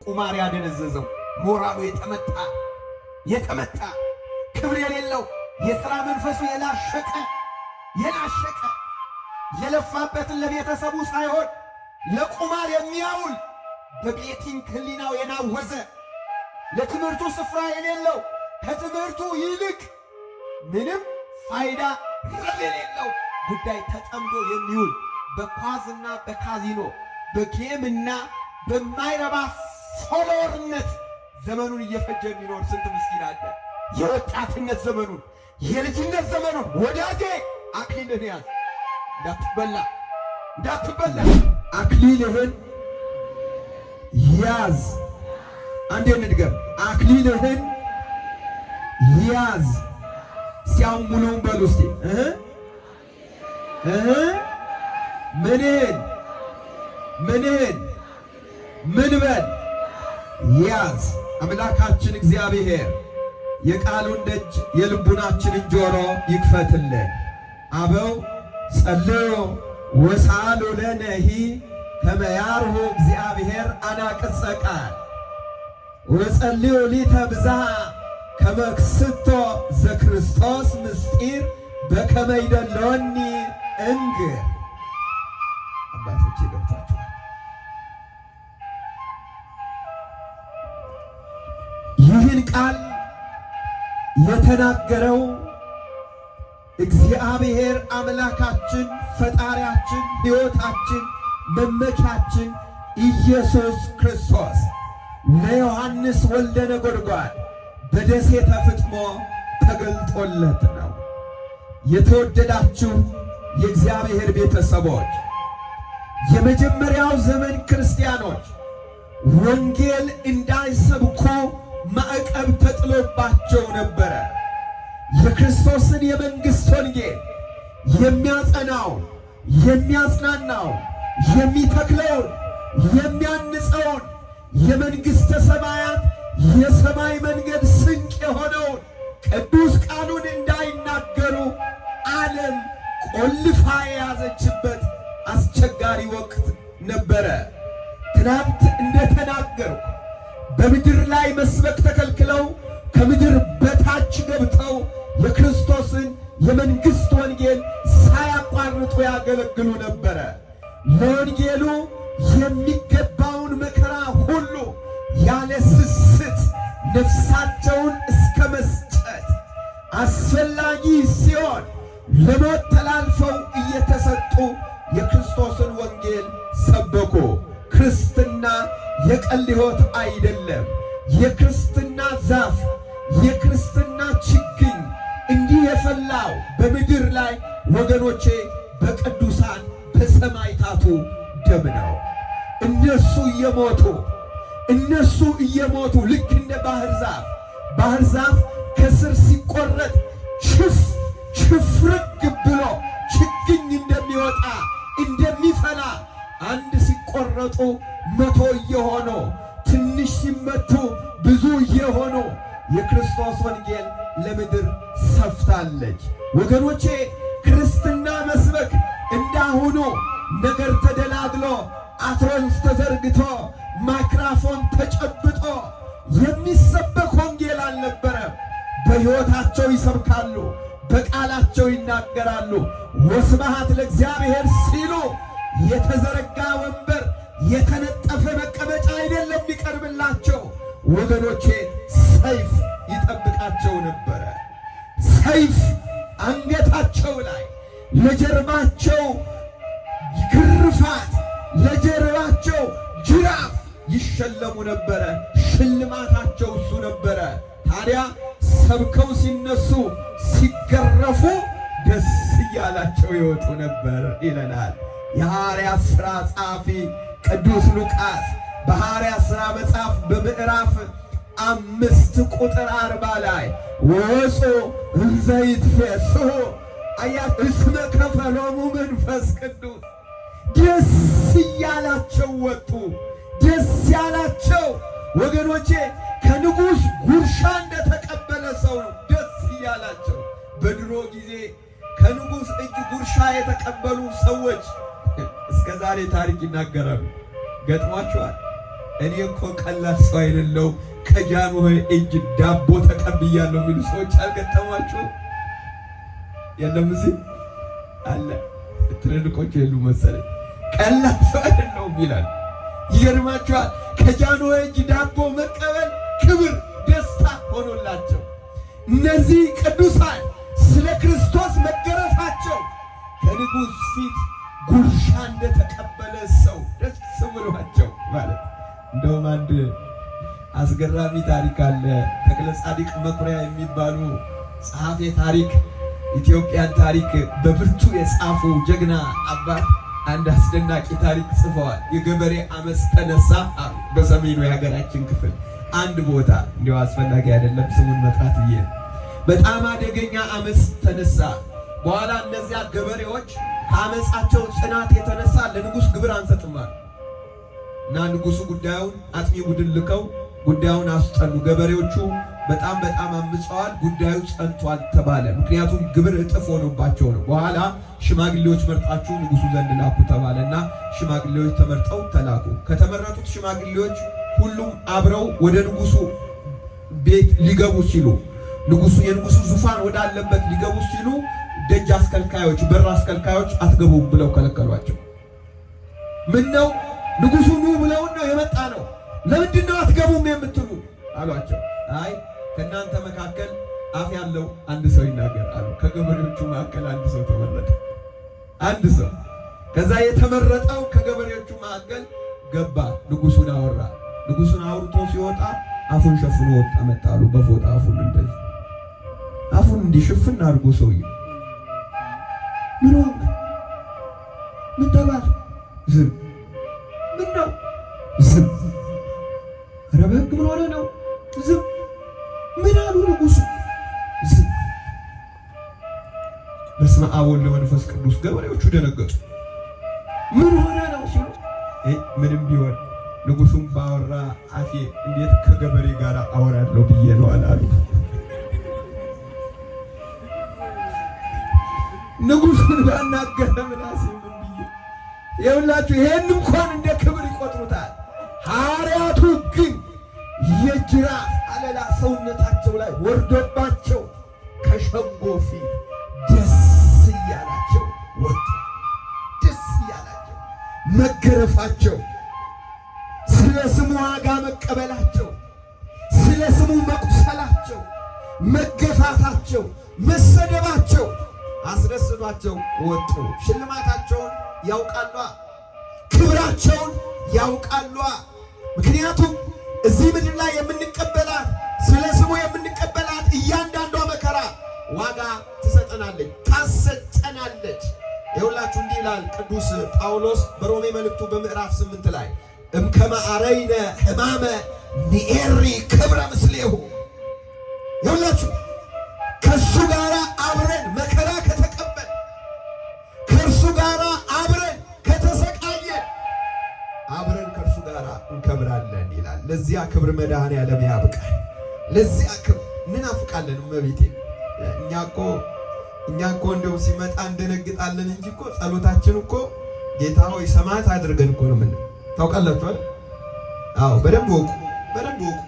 ቁማር ያደነዘዘው፣ ሞራሉ የተመታ የተመታ፣ ክብር የሌለው፣ የሥራ መንፈሱ የላሸቀ የላሸቀ፣ የለፋበትን ለቤተሰቡ ሳይሆን ለቁማር የሚያውል፣ በ betting ሕሊናው የናወዘ፣ ለትምህርቱ ስፍራ የሌለው፣ ከትምህርቱ ይልቅ ምንም ፋይዳ ረብ የሌለው ጉዳይ ተጠምዶ የሚውል፣ በኳዝና በካዚኖ በ game ና በማይረባ follower ነት ዘመኑን እየፈጀ የሚኖር ስንት ምስኪን አለ። የወጣትነት ዘመኑን፣ የልጅነት ዘመኑን። ወዳጄ፣ አክሊልህን ያዝ፣ እንዳትበላ፣ እንዳትበላ። አክሊልህን ያዝ። አንዴ እንድገም። አክሊልህን ያዝ። ሲያውን ሙሉውን በሉ እስቲ። እህ እህ ምንህን ምንህን ምን በል? ያዝ። አምላካችን እግዚአብሔር የቃሉን ደጅ የልቡናችንን ጆሮ ይክፈትልን። አበው ጸልዩ ወሳሉ ለነሂ ከመ ያርሁ እግዚአብሔር አናቅጸ ቃል ወጸልዩ ሊተ ብዝሃ ከመ ክስቶ ዘክርስቶስ ምስጢር በከመ ይደለወኒ እንግር። አባቶቼ፣ ገብቷቸዋል። ይህን ቃል የተናገረው እግዚአብሔር አምላካችን፣ ፈጣሪያችን፣ ሕይወታችን፣ መመኪያችን ኢየሱስ ክርስቶስ ለዮሐንስ ወልደ ነጎድጓድ በደሴተ ፍጥሞ ተገልጦለት ነው። የተወደዳችሁ የእግዚአብሔር ቤተሰቦች፣ የመጀመሪያው ዘመን ክርስቲያኖች ወንጌል እንዳይሰብኩ ማዕቀብ ተጥሎባቸው ነበረ። የክርስቶስን የመንግሥት ወንጌል የሚያጸናውን፣ የሚያጽናናውን፣ የሚተክለውን፣ የሚያንጸውን፣ የመንግሥተ ሰማያት የሰማይ መንገድ ስንቅ የሆነውን ቅዱስ ቃሉን እንዳይናገሩ ዓለም ቆልፋ የያዘችበት አስቸጋሪ ወቅት ነበረ። ትናንት እንደተናገርኩ በምድር ላይ መስበክ ተከልክለው ከምድር በታች ገብተው የክርስቶስን የመንግሥት ወንጌል ሳያቋርጡ ያገለግሉ ነበረ። ለወንጌሉ የሚገባውን መከራ ሁሉ ያለ ስስት ነፍሳቸውን እስከ መስጠት፣ አስፈላጊ ሲሆን ለሞት ተላልፈው እየተሰጡ የክርስቶስን ወንጌል ሰበኩ። ክርስትና የቀል ሕይወት አይደለም። የክርስትና ዛፍ፣ የክርስትና ችግኝ እንዲህ የፈላው በምድር ላይ ወገኖቼ በቅዱሳን በሰማዕታቱ ደም ነው። እነሱ እየሞቱ፣ እነሱ እየሞቱ፣ ልክ እንደ ባህር ዛፍ፣ ባህር ዛፍ ከስር ሲቆረጥ ችፍርግ ብሎ ችግኝ እንደሚወጣ፣ እንደሚፈላ፣ አንድ ሲቆረጡ 100 እየሆኑ፣ ትንሽ ሲመቱ ብዙ እየሆኑ የክርስቶስ ወንጌል ለምድር ሰፍታለች። ወገኖቼ፣ ክርስትና መስበክ እንዳሁኑ ነገር ተደላድሎ፣ አትሮንስ ተዘርግቶ፣ ማይክራፎን ተጨብጦ የሚሰበክ ወንጌል አልነበረም። በሕይወታቸው ይሰብካሉ፣ በቃላቸው ይናገራሉ። ወስብሐት ለእግዚአብሔር ሲሉ የተዘረጋ ወንበር፣ የተነጠፈ መቀመጫ አይደለም የሚቀርብላቸው። ወገኖቼ፣ ሰይፍ ይጠብቃቸው ነበረ። ሰይፍ አንገታቸው ላይ፣ ለጀርባቸው ግርፋት፣ ለጀርባቸው ጅራፍ ይሸለሙ ነበረ። ሽልማታቸው እሱ ነበረ። ታዲያ ሰብከው ሲነሱ ሲገረፉ ደስ እያላቸው ይወጡ ነበር ይለናል የሐዋርያት ሥራ ጸሐፊ ቅዱስ ሉቃስ በሐዋርያት ሥራ መጽሐፍ በምዕራፍ 5 ቁጥር 40 ላይ። ወወፁ እንዘ ይትፌስሑ አያ እስመ ከፈሎሙ መንፈስ ቅዱስ። ደስ እያላቸው ወጡ። ደስ ያላቸው ወገኖቼ ከንጉሥ ጉርሻ እንደተቀበለ ሰው ነው። ደስ እያላቸው። በድሮ ጊዜ ከንጉሥ እጅ ጉርሻ የተቀበሉ ሰዎች እስከ ዛሬ ታሪክ ይናገራሉ። ገጥሟቸዋል። እኔ እኮ ቀላል ሰው አይደለሁም፣ ከጃንሆይ እጅ ዳቦ ተቀብያለሁ የሚሉ ሰዎች አልገጠሟችሁ? የለም፣ እዚህ አለ። ትልልቆች የሉ መሰለኝ። ቀላል ሰው አይደለሁም ይላል። ይገርማችኋል። ከጃንሆይ እጅ ዳቦ መቀበል ክብር፣ ደስታ ሆኖላቸው እነዚህ ቅዱሳን ስለ ክርስቶስ መገረፋቸው ከንጉሥ ፊት ጉርሻ እንደተቀበለ ሰው ደስ ብሏቸው ማለት። እንደውም አንድ አስገራሚ ታሪክ አለ። ተክለ ጻዲቅ መኩሪያ የሚባሉ ጸሐፌ ታሪክ፣ ኢትዮጵያን ታሪክ በብርቱ የጻፉ ጀግና አባት አንድ አስደናቂ ታሪክ ጽፈዋል። የገበሬ አመፅ ተነሳ በሰሜኑ የሀገራችን ክፍል አንድ ቦታ፣ እንዲያው አስፈላጊ አይደለም ስሙን መጥራት ብዬ፣ በጣም አደገኛ አመፅ ተነሳ። በኋላ እነዚያ ገበሬዎች ከአመፃቸው ጽናት የተነሳ ለንጉሥ ግብር አንሰጥም አሉ እና ንጉሱ ጉዳዩን አጥኚ ቡድን ልከው ጉዳዩን አስጠኑ። ገበሬዎቹ በጣም በጣም አምፀዋል፣ ጉዳዩ ጸንቷል ተባለ። ምክንያቱም ግብር እጥፍ ሆኖባቸው ነው። በኋላ ሽማግሌዎች መርጣችሁ ንጉሱ ዘንድ ላኩ ተባለና ሽማግሌዎች ተመርጠው ተላኩ። ከተመረጡት ሽማግሌዎች ሁሉም አብረው ወደ ንጉሱ ቤት ሊገቡ ሲሉ፣ ንጉሱ የንጉሱ ዙፋን ወዳለበት ሊገቡ ሲሉ ደጅ አስከልካዮች፣ በር አስከልካዮች አትገቡም ብለው ከለከሏቸው። ምን ነው፣ ንጉሱ ኑ ብለውን ነው የመጣ ነው። ለምንድን ነው አትገቡም የምትሉ አሏቸው። አይ፣ ከእናንተ መካከል አፍ ያለው አንድ ሰው ይናገር አሉ። ከገበሬዎቹ መካከል አንድ ሰው ተመረጠ። አንድ ሰው። ከዛ የተመረጠው ከገበሬዎቹ መካከል ገባ፣ ንጉሱን አወራ። ንጉሱን አውርቶ ሲወጣ አፉን ሸፍኖ ወጣ መጣሉ በፎጣ አፉን እንደዚህ አፉን እንዲሽፍን አድርጎ ሰውዬው ምን ሆንክ? ምን ተባልክ? ዝም። ምን ነው? ዝም። ኧረ በሕግ ምን ሆነ ነው? ዝም። ምን አሉ ንጉሱ? ዝም። በስመ አብ ወወልድ ወመንፈስ ቅዱስ። ገበሬዎቹ ደነገጡ። ምን ሆነ ነው ሲሉ ምንም ቢሆን ንጉሱም ባወራ አፌ እንዴት ከገበሬ ጋር አወራለሁ ብዬ ነው አላሉ። ንጉሱን ባናገረ ምላሴ ምን ብዬ። ይኸውላችሁ ይሄን እንኳን እንደ ክብር ይቆጥሩታል። ሐዋርያቱ ግን የጅራፍ አለላ ሰውነታቸው ላይ ወርዶባቸው ከሸንጎ ፊት ደስ እያላቸው ወጡ። ደስ እያላቸው መገረፋቸው፣ ስለ ስሙ ዋጋ መቀበላቸው፣ ስለ ስሙ መቁሰላቸው፣ መገፋታቸው፣ መሰደባቸው አስደስቷቸው ወጡ። ሽልማታቸውን ያውቃሏ፣ ክብራቸውን ያውቃሏ። ምክንያቱም እዚህ ምድር ላይ የምንቀበላት፣ ስለ ስሙ የምንቀበላት እያንዳንዷ መከራ ዋጋ ትሰጠናለች፣ ታሰጠናለች። ይኸውላችሁ እንዲህ ይላል ቅዱስ ጳውሎስ በሮሜ መልእክቱ በምዕራፍ 8 ላይ፣ እምከመ አረይነ ሕማመ ንኤሪ ክብረ ምስሌሁ። ይኸውላችሁ ከእሱ ጋር አብረን መከራ ከተቀበል፣ ከእርሱ ጋር አብረን ከተሰቃየን፣ አብረን ከእርሱ ጋር እንከብራለን ይላል። ለዚያ ክብር መድኃኔዓለም ያብቃል። ለዚያ ክብር እንናፍቃለን። እመቤቴ፣ እኛ እኮ እንደው ሲመጣ እንደነግጣለን እንጂ እኮ ጸሎታችን እኮ ጌታ ሆይ ሰማዕት አድርገን እኮ ነው። ምን ታውቃላችሁ አይደል? አዎ፣ በደንብ ወቁ፣ በደንብ ወቁ።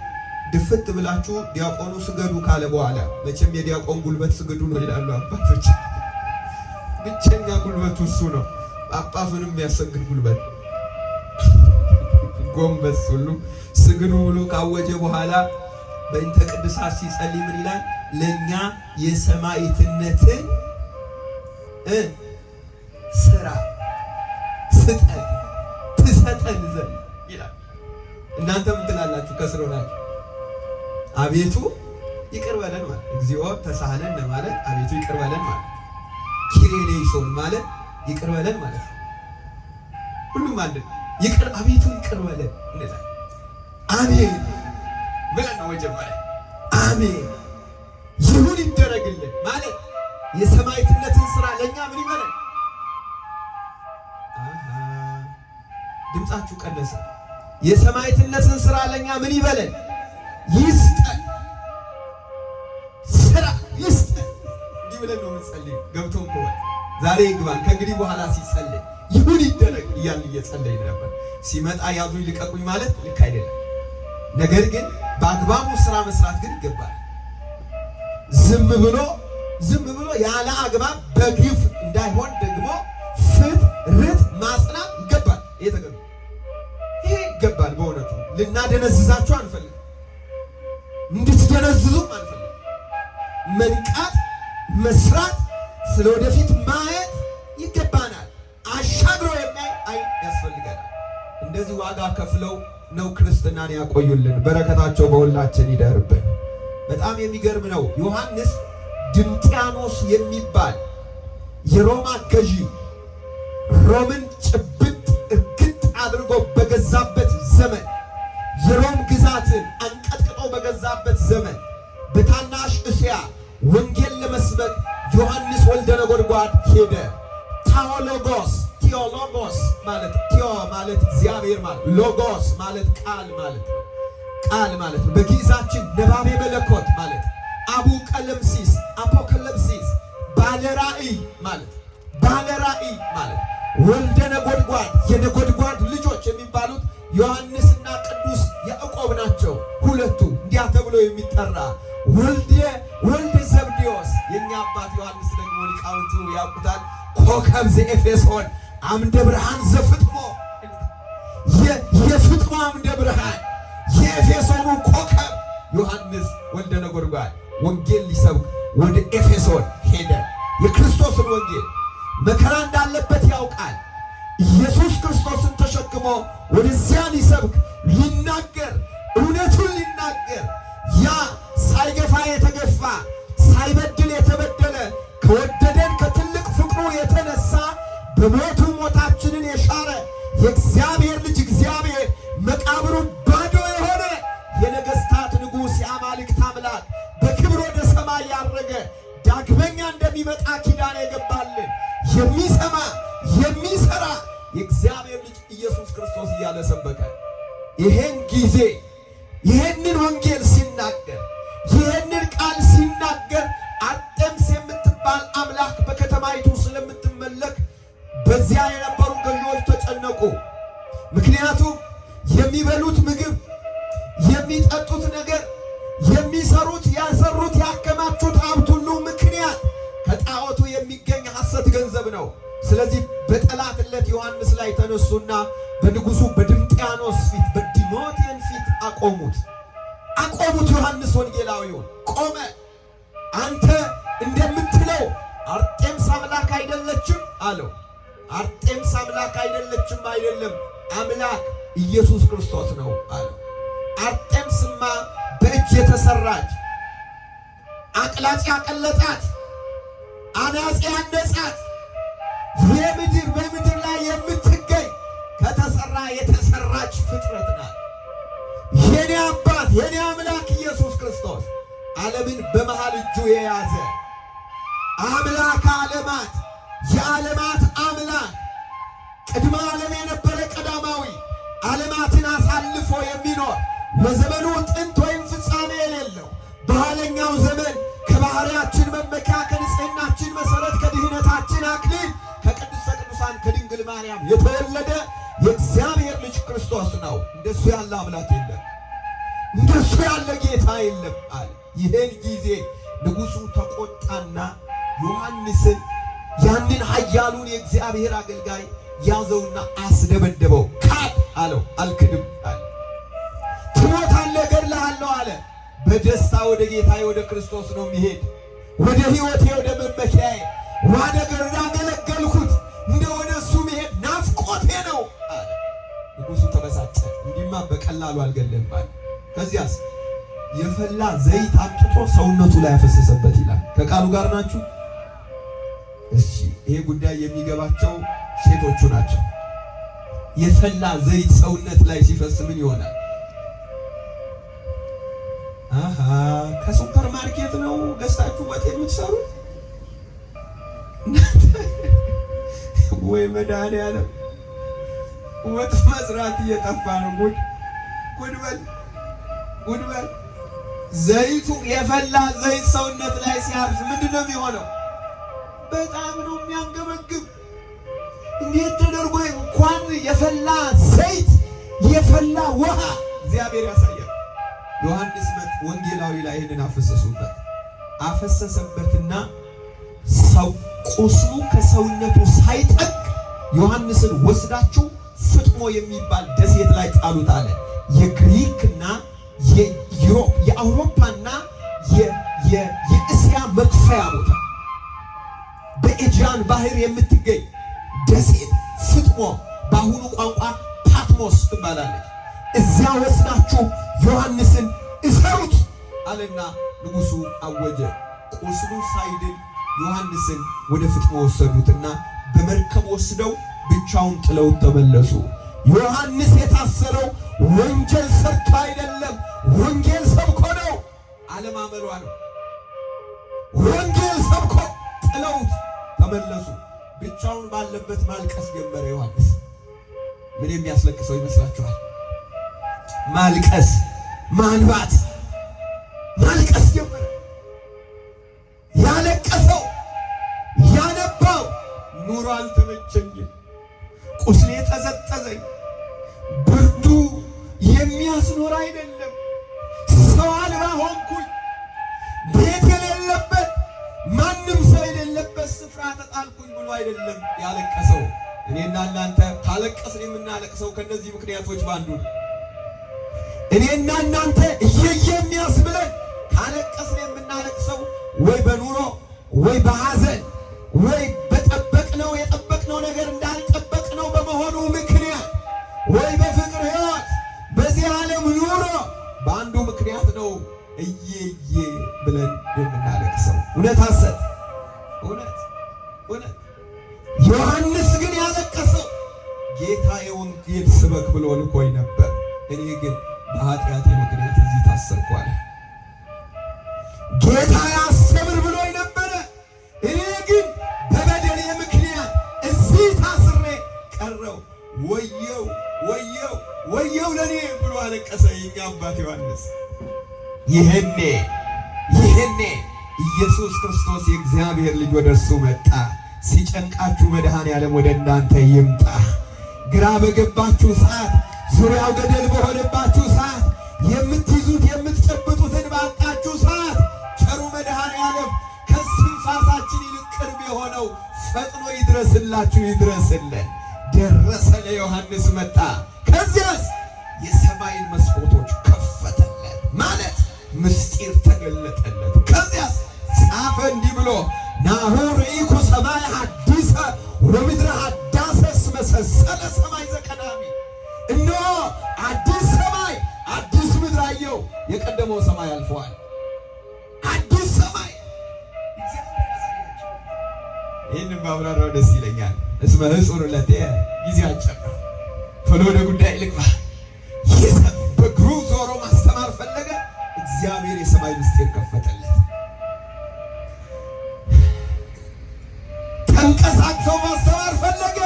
ድፍት ብላችሁ ዲያቆኑ ስገዱ ካለ በኋላ፣ መቼም የዲያቆን ጉልበት ስገዱ ነው ይላሉ አባቶች። ብቸኛ ጉልበቱ እሱ ነው። ጳጳሱንም የሚያሰግድ ጉልበት። ጎንበስ ሁሉ ስግዱ ብሎ ካወጀ በኋላ በእንተ ቅድሳት ሲጸልይ ምን ይላል? ለእኛ የሰማዕትነትን ስራ ስጠን፣ ትሰጠን ዘንድ ይላል። እናንተ ምን ትላላችሁ? ከስር ሆናችሁ አቤቱ ይቅር በለን ማለት፣ እግዚኦ ተሳሃለን ማለት አቤቱ ይቅር በለን ማለት፣ ኪርዬሌይሶን ማለት ይቅር በለን ማለት ነው። ሁሉም አንድ ነው። ይቅር፣ አቤቱ ይቅር በለን እንላለን። አሜን ብለን ነው መጀመሪያ፣ አሜን ይሁን ይደረግልን ማለት የሰማዕትነትን ስራ ለእኛ ምን ይበለን? ድምፃችሁ ቀነሰ። የሰማዕትነትን ስራ ለእኛ ምን ይበለን? ይስጠን፣ ስራ ይስጠን። እንዲህ ብለን ነው የምንጸልይ። ገብቶን ከሆነ ዛሬ ይግባን። ከእንግዲህ በኋላ ሲጸልይ ይሁን ይደረግ እያልን እየጸለይን ነበር። ሲመጣ ያዙኝ ልቀቁኝ ማለት ልክ አይደለም። ነገር ግን በአግባቡ ስራ መስራት ግን ይገባል። ዝም ብሎ ዝም ብሎ ያለ አግባብ በግፍ እንዳይሆን ደግሞ ፍት ርት ማጽናት ይገባል። ይሄ ተገቢ ይሄ ይገባል። በእውነቱ ልናደነዝዛችሁ አንፈልግም፣ እንድትደነዝዙም አንፈልግም። መንቃት፣ መስራት፣ ስለ ወደፊት ማየት ይገባናል። አሻግሮ የሚያይ አይን ያስፈልገናል። እንደዚህ ዋጋ ከፍለው ነው ክርስትናን ያቆዩልን። በረከታቸው በሁላችን ይደርብን። በጣም የሚገርም ነው። ዮሐንስ ድምጥያኖስ የሚባል የሮማ ገዢ ሮምን ጭብጥ እርግጥ አድርጎ በገዛበት ዘመን፣ የሮም ግዛትን አንቀጥቅጦ በገዛበት ዘመን በታናሽ እስያ ወንጌል ለመስበክ ዮሐንስ ወልደ ነጎድጓድ ሄደ። ታኦሎጎስ፣ ቴዎሎጎስ ማለት፣ ቴዎ ማለት እግዚአብሔር ማለት፣ ሎጎስ ማለት ቃል ማለት ነው። ቃል ማለት ነው። በግዕዛችን ነባቤ መለኮት ማለት፣ አቡ ቀለምሲስ፣ አፖከለፕሲስ፣ ባለ ራእይ ማለት፣ ባለ ራእይ ማለት ወልደ ነጎድጓድ፣ የነጎድጓድ ልጆች የሚባሉት ዮሐንስና ቅዱስ ያዕቆብ ናቸው። ሁለቱ እንዲያ ተብሎ የሚጠራ ወልደ ዘብዴዎስ የኛ አባት ዮሐንስ ደግሞ ሊቃውንቱ ያውቁታል። ኮከብ ዘኤፌሶን፣ አምደ ብርሃን ዘፍጥሞ፣ የፍጥሞ አምደ ብርሃን፣ የኤፌሶኑ ኮከብ ዮሐንስ ወልደ ነጎድጓድ ወንጌል ሊሰብክ ወደ ኤፌሶን ሄደ። የክርስቶስን ወንጌል መከራ እንዳለበት ያውቃል። ኢየሱስ ክርስቶስን ተሸክሞ ወደዚያ ሊሰብክ፣ ሊናገር፣ እውነቱን ሊናገር፣ ያ ሳይገፋ የተገፋ፣ ሳይበድል የተበደለ፣ ከወደደን ከትልቅ ፍቅሩ የተነሳ በሞቱ ሞታችንን የሻረ የእግዚአብሔር ልጅ እግዚአብሔር፣ መቃብሩ ባዶ የሆነ የነገስታት ንጉሥ፣ የአማልክት አምላክ፣ በክብር ወደ ሰማይ ያረገ፣ ዳግመኛ እንደሚመጣ ኪዳን የገባልን፣ የሚሰማ የሚሰራ የእግዚአብሔር ልጅ ኢየሱስ ክርስቶስ እያለ ሰበከ። ይሄን ጊዜ ይሄንን ወንጌል ሲናገር፣ ይሄንን ቃል ሲናገር አርጤምስ የምትባል አምላክ በከተማይቱ ስለምትመለክ በዚያ የነበሩ ገዢዎች ተጨነቁ። ምክንያቱም የሚበሉት ምግብ፣ የሚጠጡት ነገር፣ የሚሰሩት፣ ያሰሩት፣ ያከማቹት ሀብት ሁሉ ምክንያት ከጣዖቱ የሚገኝ ሐሰት ገንዘብ ነው። ስለዚህ በጠላትነት ዮሐንስ ላይ ተነሱና በንጉሱ በድምጥያኖስ ፊት፣ በዲሞቴን ፊት አቆሙት አቆሙት። ዮሐንስ ወንጌላዊውን ቆመ። አንተ እንደምትለው አርጤምስ አምላክ አይደለችም አለው። አርጤምስ አምላክ አይደለችም፣ አይደለም፣ አምላክ ኢየሱስ ክርስቶስ ነው አለው። አርጤምስማ በእጅ የተሰራች፣ አቅላጭ ያቀለጣት፣ አናጺ ያነጻት፣ የምድር በምድር ላይ የምትገኝ ከተሰራ የተሰራች ፍጥረት ናት። የኔ አባት፣ የኔ አምላክ ኢየሱስ ክርስቶስ ዓለምን በመሃል እጁ የያዘ አምላክ ዓለማት፣ የዓለማት አምላክ፣ ቅድመ ዓለም የነበረ ቀዳማዊ፣ ዓለማትን አሳልፎ የሚኖር፣ ለዘመኑ ጥንት ወይም ፍጻሜ የሌለው፣ በኋለኛው ዘመን ከባሕርያችን መመኪያ፣ ከንጽሕናችን መሠረት፣ ከድኅነታችን አክሊል፣ ከቅድስተ ቅዱሳን ከድንግል ማርያም የተወለደ የእግዚአብሔር ልጅ ክርስቶስ ነው። እንደሱ ያለ አምላክ የለም፣ እንደሱ ያለ ጌታ የለም አለ። ይህን ጊዜ ንጉሡ ተቆጣና ዮሐንስን፣ ያንን ኃያሉን የእግዚአብሔር አገልጋይ ያዘውና አስደበደበው። ካድ አለው። አልክድም አለ። ትሞታለህ፣ እገድልሃለሁ አለ። በደስታ ወደ ጌታዬ ወደ ክርስቶስ ነው የሚሄድ፣ ወደ ሕይወቴ፣ ወደ መመኪያዬ፣ ወደ ያገለገልኩት እንደ ወደ እሱ መሄድ ናፍቆቴ ነው አለ። ንጉሡ ተበሳጨ። እንዲማ በቀላሉ አልገለህም አለ። ከዚያስ የፈላ ዘይት አምጥቶ ሰውነቱ ላይ ያፈሰሰበት ይላል። ከቃሉ ጋር ናችሁ? እሺ፣ ይሄ ጉዳይ የሚገባቸው ሴቶቹ ናቸው። የፈላ ዘይት ሰውነት ላይ ሲፈስ ምን ይሆናል? አሃ፣ ከሱፐር ማርኬት ነው ገዝታችሁ ወጥ የምትሰሩት? ወይ መድኃኒዓለም፣ ወጥ መስራት እየጠፋ ነው። ጉድ ጉድ በል ጉድ በል። ዘይቱ የፈላ ዘይት ሰውነት ላይ ሲያርፍ ምንድን ነው የሚሆነው? በጣም ነው የሚያንገበግብ። እንዴት ተደርጎ እንኳን የፈላ ዘይት የፈላ ውሃ እግዚአብሔር ያሳያል። ዮሐንስ ወንጌላዊ ላይ ይህንን አፈሰሱበት። አፈሰሰበትና ሰው ቁስሉ ከሰውነቱ ሳይጠቅ ዮሐንስን ወስዳችሁ ፍጥሞ የሚባል ደሴት ላይ ጣሉት አለ። የግሪክና የ Europe፣ የአውሮፓና የእስያ መክፈያ ቦታ፣ በኤጂያን ባህር የምትገኝ ደሴት ፍጥሞ፣ በአሁኑ ቋንቋ ፓትሞስ ትባላለች። እዚያ ወስዳችሁ ዮሐንስን እሰሩት አለና ንጉሱ አወጀ። ቁስሉ ሳይድን ዮሐንስን ወደ ፍጥሞ ወሰዱትና በመርከብ ወስደው ብቻውን ጥለውት ተመለሱ። ዮሐንስ የታሰረው ወንጀል ሰርቶ አይደለም፣ ወንጌል ሰብኮ ነው። አለማመሏ ነው። ወንጌል ሰብኮ ጥለውት ተመለሱ። ብቻውን ባለበት ማልቀስ ጀመረ ዮሐንስ። ምን የሚያስለቅሰው ይመስላችኋል? ማልቀስ፣ ማንባት፣ ማልቀስ ጀመረ። ያለቀሰው፣ ያነባው ኑሮ አልተመቸኝም፣ ቁስሌ ጠዘጠዘኝ፣ ብርዱ የሚያስኖር አይደለም፣ ሰው አልባ ሆንኩኝ፣ ቤት የሌለበት፣ ማንም ሰው የሌለበት ስፍራ ተጣልኩኝ ብሎ አይደለም ያለቀሰው። እኔና እናንተ ካለቀስን የምናለቅሰው ከነዚህ ምክንያቶች ባንዱ ነው። እኔና እናንተ እየየ የሚያስብለን ካለቀስን የምናለቅሰው ወይ በኑሮ፣ ወይ በሐዘን፣ ወይ በጠበቅነው የጠበቅነው ነገር እንዳልጠበቅነው በመሆኑ ምክንያት፣ ወይ በፍቅር ሕይወት፣ በዚህ ዓለም ኑሮ በአንዱ ምክንያት ነው እየየ ብለን የምናለቅሰው። እውነት ሐሰት? እውነት፣ እውነት። ዮሐንስ ግን ያለቀሰው ጌታ የወንጌል ስበክ ብሎ ልኮኝ ነበር፣ እኔ ግን በኃጢአቴ ምክንያት እዚህ ታሰርኩ አለ። ጌታ ያስተምር ብሎኝ ነበረ፣ እኔ ግን በበደሌ ምክንያት እዚህ ታስሬ ቀረው። ወየው፣ ወየው፣ ወየው ለኔ ብሎ አለቀሰ የኛ አባት ዮሐንስ። ይሄኔ ኢየሱስ ክርስቶስ የእግዚአብሔር ልጅ ወደ እርሱ መጣ። ሲጨንቃችሁ መድኃኔዓለም ወደ እናንተ ይምጣ። ግራ በገባችሁ ሰዓት፣ ዙሪያው ገደል በሆነባችሁ ሰዓት፣ የምትይዙት የምትጨብጡትን ባጣችሁ ሰዓት ቸሩ መድኃኔዓለም ከእስትንፋሳችን ይልቅ ቅርብ የሆነው ፈጥኖ ይድረስላችሁ፣ ይድረስልን። ደረሰ፣ ለዮሐንስ መጣ። ከዚያስ የሰማይን መስኮቶች ከፈተለት፣ ማለት ምስጢር ተገለጠለት። ከዚያስ ጻፈ እንዲህ ብሎ፣ ናሁ ርኢኩ ሰማይ ሐዲሰ ወምድረ ሐዳሰ እስመ ሰሰለ ሰማይ ዘቀዳሚ። እነሆ አዲስ ሰማይ አዲስ ምድር አየሁ፣ የቀደመው ሰማይ አልፈዋል። አዲስ ሰማይ። ይህንን ባብራራው ደስ ይለኛል። እስመ ህጹር ለቴ ጊዜ አጭር ነው። ቶሎ ወደ ጉዳይ ልግባ። በእግሩ ዞሮ ማስተማር ፈለገ። እግዚአብሔር የሰማይ ምስጢር ከፈተለት። ተንቀሳቅሰው ማስተማር ፈለገ።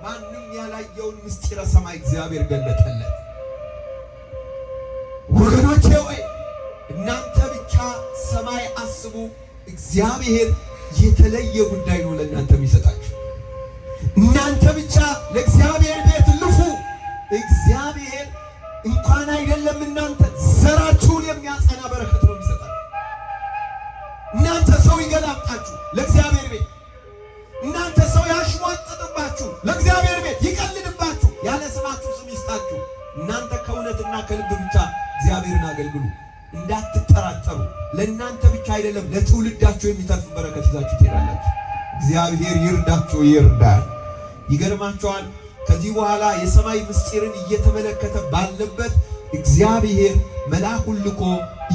ማንም ያላየውን ምስጢረ ሰማይ እግዚአብሔር ገለጠለት። ወገኖቼ ወይ እናንተ ብቻ ሰማይ አስቡ። እግዚአብሔር የተለየ ጉዳይ ነው ለእናንተ የሚሰጣችሁ። እናንተ ብቻ ለእግዚአብሔር ቤት ልፉ። እግዚአብሔር እንኳን አይደለም እናንተ ዘራችሁን የሚያጸና በረከት ነው የሚሰጣችሁ። እናንተ ሰው ይገላምጣችሁ ለእግዚአብሔር ቤት፣ እናንተ ሰው ያሽሟጥጥባችሁ ለእግዚአብሔር ቤት፣ ይቀልድባችሁ፣ ያለ ስማችሁ ስም ይስጣችሁ። እናንተ ከእውነትና ከልብ ብቻ እግዚአብሔርን አገልግሉ። እንዳትጠራጠሩ። ለእናንተ ብቻ አይደለም ለትውልዳችሁ የሚተርፍ በረከት ይዛችሁ ትሄዳላችሁ። እግዚአብሔር ይርዳችሁ፣ ይርዳል። ይገርማችኋል። ከዚህ በኋላ የሰማይ ምስጢርን እየተመለከተ ባለበት እግዚአብሔር መልአኩን ልኮ፣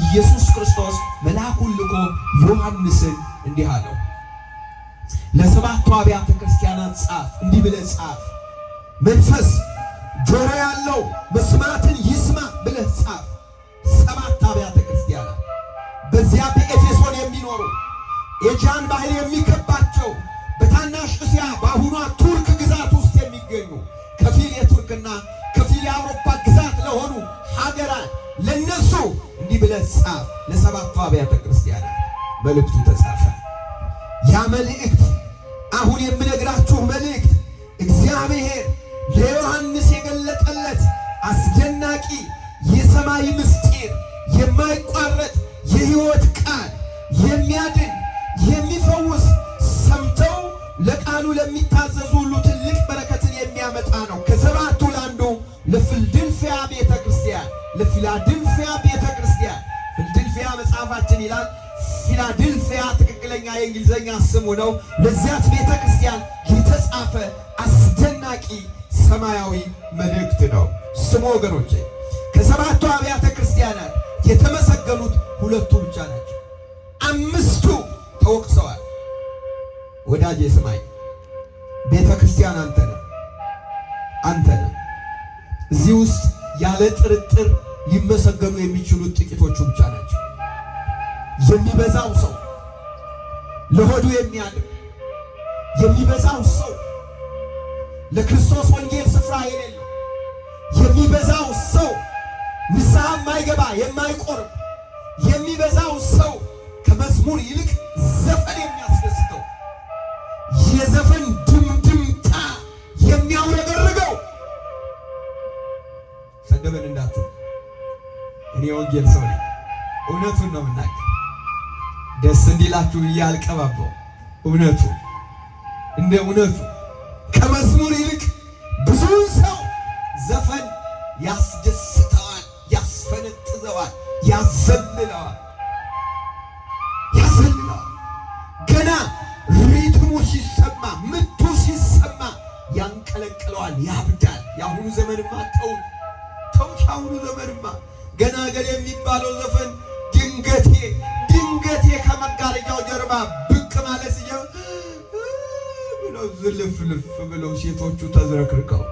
ኢየሱስ ክርስቶስ መልአኩን ልኮ ዮሐንስን እንዲህ አለው፣ ለሰባቱ አብያተ ክርስቲያናት ጻፍ፣ እንዲህ ብለህ ጻፍ፣ መንፈስ ጆሮ ያለው መስማትን ይስማ ብለህ ጻፍ። ሰባት አብያተ ክርስቲያናት በዚያ በኤፌሶን የሚኖሩ፣ ኤጂያን ባህር የሚከባቸው፣ በታናሽ እስያ በአሁኗ ቱርክ ግዛት ውስጥ የሚገኙ፣ ከፊል የቱርክና ከፊል የአውሮፓ ግዛት ለሆኑ ሀገራት ለነሱ እንዲህ ብለህ ጻፍ። ለሰባቱ አብያተ ክርስቲያናት መልእክቱ ተጻፈ። ያ መልእክት አሁን የምነግራችሁ መልእክት እግዚአብሔር ለዮሐንስ የገለጠለት አስደናቂ የሰማይ ምስጢር፣ የማይቋረጥ የሕይወት ቃል፣ የሚያድን የሚፈውስ፣ ሰምተው ለቃሉ ለሚታዘዙ ሁሉ ትልቅ በረከትን የሚያመጣ ነው። ከሰባቱ ለአንዱ ለፊልድልፍያ ቤተ ክርስቲያን፣ ለፊላድልፍያ ቤተ ክርስቲያን። ፊልድልፍያ መጽሐፋችን ይላል፣ ፊላድልፍያ ትክክለኛ የእንግሊዝኛ ስሙ ነው። ለዚያች ቤተ ክርስቲያን የተጻፈ አስደናቂ ሰማያዊ መልእክት ነው። ስሙ ወገኖቼ፣ ከሰባቱ አብያተ ክርስቲያናት የተመሰገኑት ሁለቱ ብቻ ናቸው። አምስቱ ተወቅሰዋል። ወዳጄ ስማኝ፣ ቤተ ክርስቲያን አንተ ነህ፣ አንተ ነህ። እዚህ ውስጥ ያለ ጥርጥር ሊመሰገኑ የሚችሉት ጥቂቶቹ ብቻ ናቸው። የሚበዛው ሰው ለሆዱ የሚያድር፣ የሚበዛው ሰው ለክርስቶስ ወንጌል ስፍራ የሌለው፣ የሚበዛው ሰው ንስሐ የማይገባ፣ የማይቆርብ፣ የሚበዛው ሰው ከመዝሙር ይልቅ ዘፈን የሚያስደስተው፣ የዘፈን ድምድምታ የሚያውረገርገው። ሰደበን እንዳትል፣ እኔ የወንጌል ሰው ነኝ። እውነቱን ነው የምናገር። ደስ እንዲላችሁ ብዬ አልቀባባው። እውነቱ እንደ እውነቱ ከመዝሙር ይልቅ ብዙ ሰው ዘፈን ያስደስተዋል፣ ያስፈነጥዘዋል፣ ያዘልለዋል፣ ያዘልለዋል። ገና rhythm ኡ ሲሰማ፣ ምቱ ሲሰማ ያንቀለቅለዋል፣ ያብዳል። የአሁኑ ዘመንማ ተውት፣ ተውት። የአሁኑ ዘመንማ ገና ገል የሚባለው ዘፈን ድንገቴ ድንገቴ ከመጋረጃው ጀርባ ብቅ ማለት ሲጀምር ብለው ዝልፍልፍ ብለው ሴቶቹ ተዝረክርከው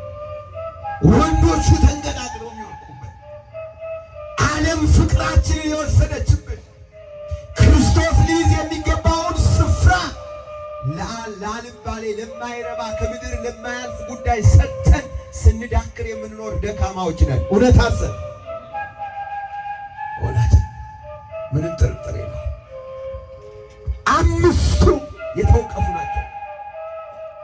ወንዶቹ ተንገዳግለው የሚወድቁበት፣ ዓለም ፍቅራችንን የወሰደችብን፣ ክርስቶስ ሊይዝ የሚገባውን ስፍራ ላልባሌ፣ ለማይረባ፣ ከምድር ለማያልፍ ጉዳይ ሰጥተን ስንዳክር የምንኖር ደካማዎች ነን። እውነት አሰብ እውነት ምንም ጥርጥር የለውም። አምስቱ የተወቀፉ ናቸው።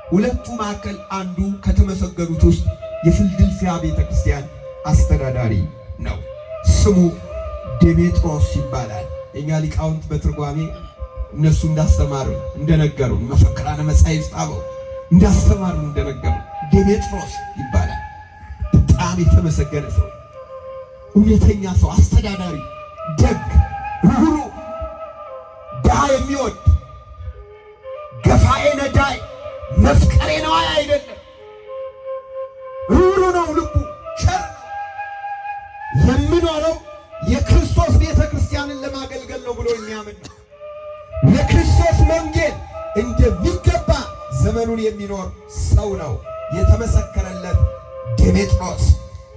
ሁለቱ መካከል አንዱ ከተመሰገኑት ውስጥ የፊልድልፊያ ቤተ ክርስቲያን አስተዳዳሪ ነው። ስሙ ዴሜጥሮስ ይባላል። የእኛ ሊቃውንት በትርጓሜ እነሱ እንዳስተማሩ እንደነገሩ፣ መፈክራነ መጻሕፍት አበው እንዳስተማሩ እንደነገሩ ዴሜጥሮስ ይባላል። በጣም የተመሰገነ ሰው፣ እውነተኛ ሰው፣ አስተዳዳሪ፣ ደግ፣ ርኅሩህ፣ ድሃ የሚወድ፣ ገፋኤ ነዳይ፣ መፍቀሬ ነዋይ አይደለም። ርኅሩህ ነው፣ ልቡ ቸር ነው። የምኖረው የክርስቶስ ቤተ ክርስቲያንን ለማገልገል ነው ብሎ የሚያምን ነው። ለክርስቶስ ወንጌል እንደሚገባ ዘመኑን የሚኖር ሰው ነው የተመሰከረለት ዴሜጥሮስ።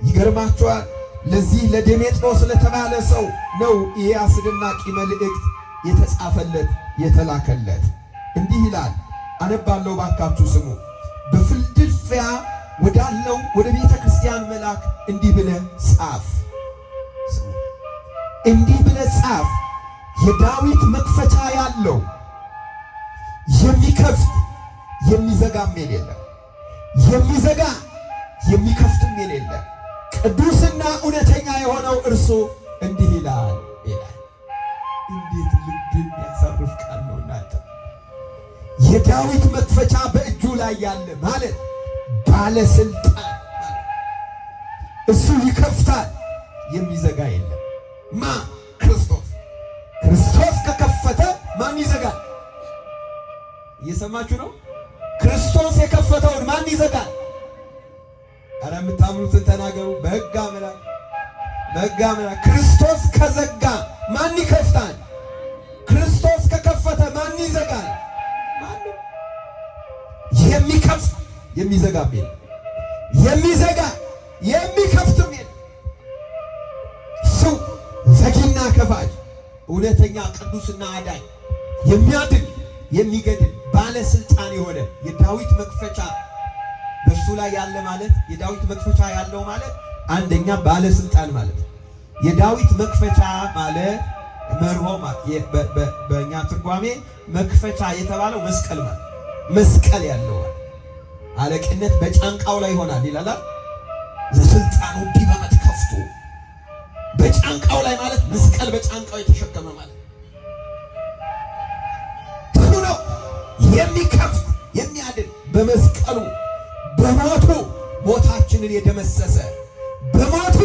ይገርማችኋል። ለዚህ ለዴሜጥሮስ ለተባለ ሰው ነው ይሄ አስደናቂ መልእክት የተጻፈለት፣ የተላከለት። እንዲህ ይላል፣ አነባለሁ፣ ባካችሁ ስሙ። በፊልድልፍያ ወዳለው ወደ ቤተ ክርስቲያን መልአክ እንዲህ ብለህ ጻፍ። ስሙ፣ እንዲህ ብለህ ጻፍ። የዳዊት መክፈቻ ያለው፣ የሚከፍት የሚዘጋም የሌለ፣ የሚዘጋ የሚከፍትም የሌለ፣ ቅዱስና እውነተኛ የሆነው እርሱ እንዲህ ይላል ይላል። እንዴት ልብ የሚያሳርፍ ቃል ነው እናንተ! የዳዊት መክፈቻ በእጁ ላይ ያለ ማለት ባለስልጣን ማለት፣ እሱ ይከፍታል፣ የሚዘጋ የለም። ማ? ክርስቶስ። ክርስቶስ ከከፈተ ማን ይዘጋል? እየሰማችሁ ነው? ክርስቶስ የከፈተውን ማን ይዘጋል? ኧረ የምታምኑትን ተናገሩ። በሕግ አምላክ፣ በሕግ አምላክ። ክርስቶስ ከዘጋ ማን ይከፍታል? ክርስቶስ ከከፈተ ማን ይዘጋል? ማንም። የሚከፍት የሚዘጋም የለም። የሚዘጋ የሚከፍትም የለም። እሱ ዘጊና ከፋች፣ እውነተኛ፣ ቅዱስና አዳኝ፣ የሚያድን የሚገድል፣ ባለስልጣን የሆነ፣ የዳዊት መክፈቻ በእሱ ላይ ያለ ማለት፣ የዳዊት መክፈቻ ያለው ማለት አንደኛ ባለስልጣን ማለት ነው። የዳዊት መክፈቻ ማለት መርሆ፣ በእኛ ትርጓሜ መክፈቻ የተባለው መስቀል ማለት፣ መስቀል ያለው ማለት። አለቅነት በጫንቃው ላይ ይሆናል ይላል። ዘስልጣኑ ዲበ መትከፍቱ በጫንቃው ላይ ማለት መስቀል በጫንቃው የተሸከመ ማለት ትሉ ነው። የሚከፍት የሚያድን በመስቀሉ በሞቱ ሞታችንን የደመሰሰ በሞቱ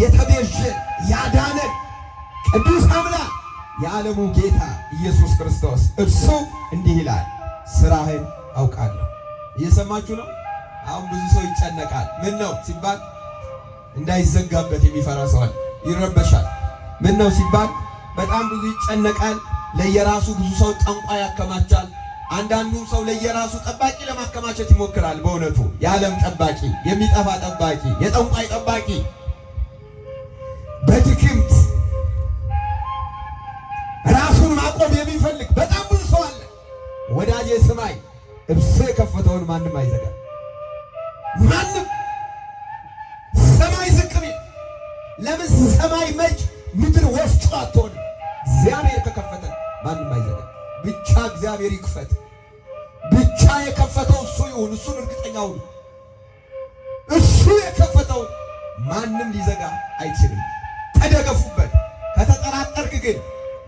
የተቤዠን ያዳነን ቅዱስ አምላክ የዓለሙ ጌታ ኢየሱስ ክርስቶስ እርሱ እንዲህ ይላል፣ ስራህን አውቃለሁ። እየሰማችሁ ነው። አሁን ብዙ ሰው ይጨነቃል። ምን ነው ሲባል እንዳይዘጋበት የሚፈራ ሰው አለ፣ ይረበሻል። ምን ነው ሲባል በጣም ብዙ ይጨነቃል። ለየራሱ ብዙ ሰው ጠንቋይ ያከማቻል። አንዳንዱም ሰው ለየራሱ ጠባቂ ለማከማቸት ይሞክራል። በእውነቱ የዓለም ጠባቂ፣ የሚጠፋ ጠባቂ፣ የጠንቋይ ጠባቂ በድክምት ራሱን ማቆም የሚፈልግ በጣም ብዙ ሰው አለ። ወዳጄ ስማኝ፣ እርሱ የከፈተውን ማንም አይዘጋም። ማንም ሰማይ ዝቅ ቢል ለምን ሰማይ መች ምድር ወፍጮ አትሆንም? እግዚአብሔር ከከፈተ ማንም አይዘጋም። ብቻ እግዚአብሔር ይክፈት። ብቻ የከፈተው እሱ ይሁን። እሱን እርግጠኛ ሁኑ። እሱ የከፈተው ማንም ሊዘጋ አይችልም። ተደገፉበት። ከተጠራጠርክ ግን፣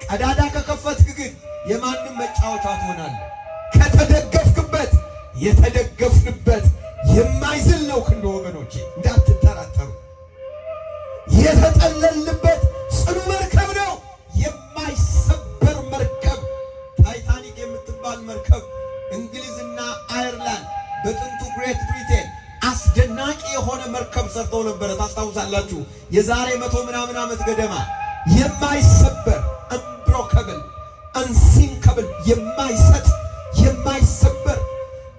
ቀዳዳ ከከፈትክ ግን የማንም መጫወቻ ትሆናለህ። ከተደገፍክበት የተደገፍንበት የማይዝል ነው ክንዱ። ወገኖቼ እንዳትጠራጠሩ። የተጠለልንበት ጽኑ መርከብ ነው፣ የማይሰበር መርከብ። ታይታኒክ የምትባል መርከብ እንግሊዝና አየርላንድ በጥንቱ Great Britain አስደናቂ የሆነ መርከብ ሰርተው ነበረ። ታስታውሳላችሁ? የዛሬ 100 ምናምን ዓመት ገደማ የማይሰበር unbreakable unsinkable የማይሰጥ የማይሰበር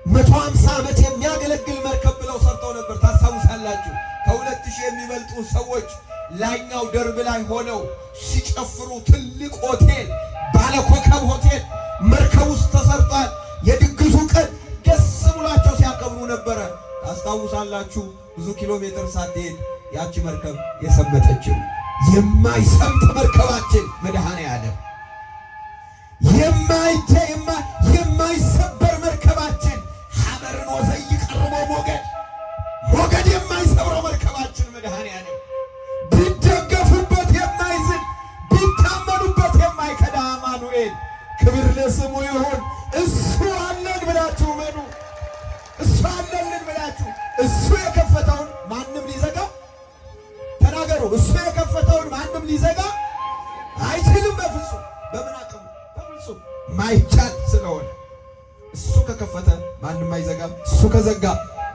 150 ዓመት የሚያገለግል መርከብ ብለው ሰርተው ነበር። ታስታውሳላችሁ? ከ2000 የሚበልጡ ሰዎች ላይኛው ደርብ ላይ ሆነው ሲጨፍሩ ትልቅ ሆቴል፣ ባለኮከብ ሆቴል መርከብ ውስጥ ተሰርቷል። የድግሱ ቀን ደስ ብሏቸው ሲያከብሩ ነበረ። ታስታውሳላችሁ? ብዙ ኪሎ ሜትር ሳትሄድ ያቺ መርከብ የሰመጠችው የማይሰምጥ መርከባችን መድኃኔ ዓለም የማይሰበር መርከባችን ሐበርን ወዘይቀርቦ ሞገድ ሞገድ የማይሰብረው መርከባችን መድኃኔ ዓለም ቢደገፉበት የማይዝል ቢታመኑበት የማይከዳ አማኑኤል ክብር ለስሙ ይሁን። እሱ አለን ብላችሁ መኑ። እሱ አለልን ብላችሁ እሱ የከፈተውን ማንም ሊዘጋ ተናገሩ። እሱ የከፈተውን ማንም ሊዘጋ አይችልም። በፍጹም በምን አቅሙ በፍጹም ማይቻል ስለሆነ እሱ ከከፈተ ማንም አይዘጋም። እሱ ከዘጋ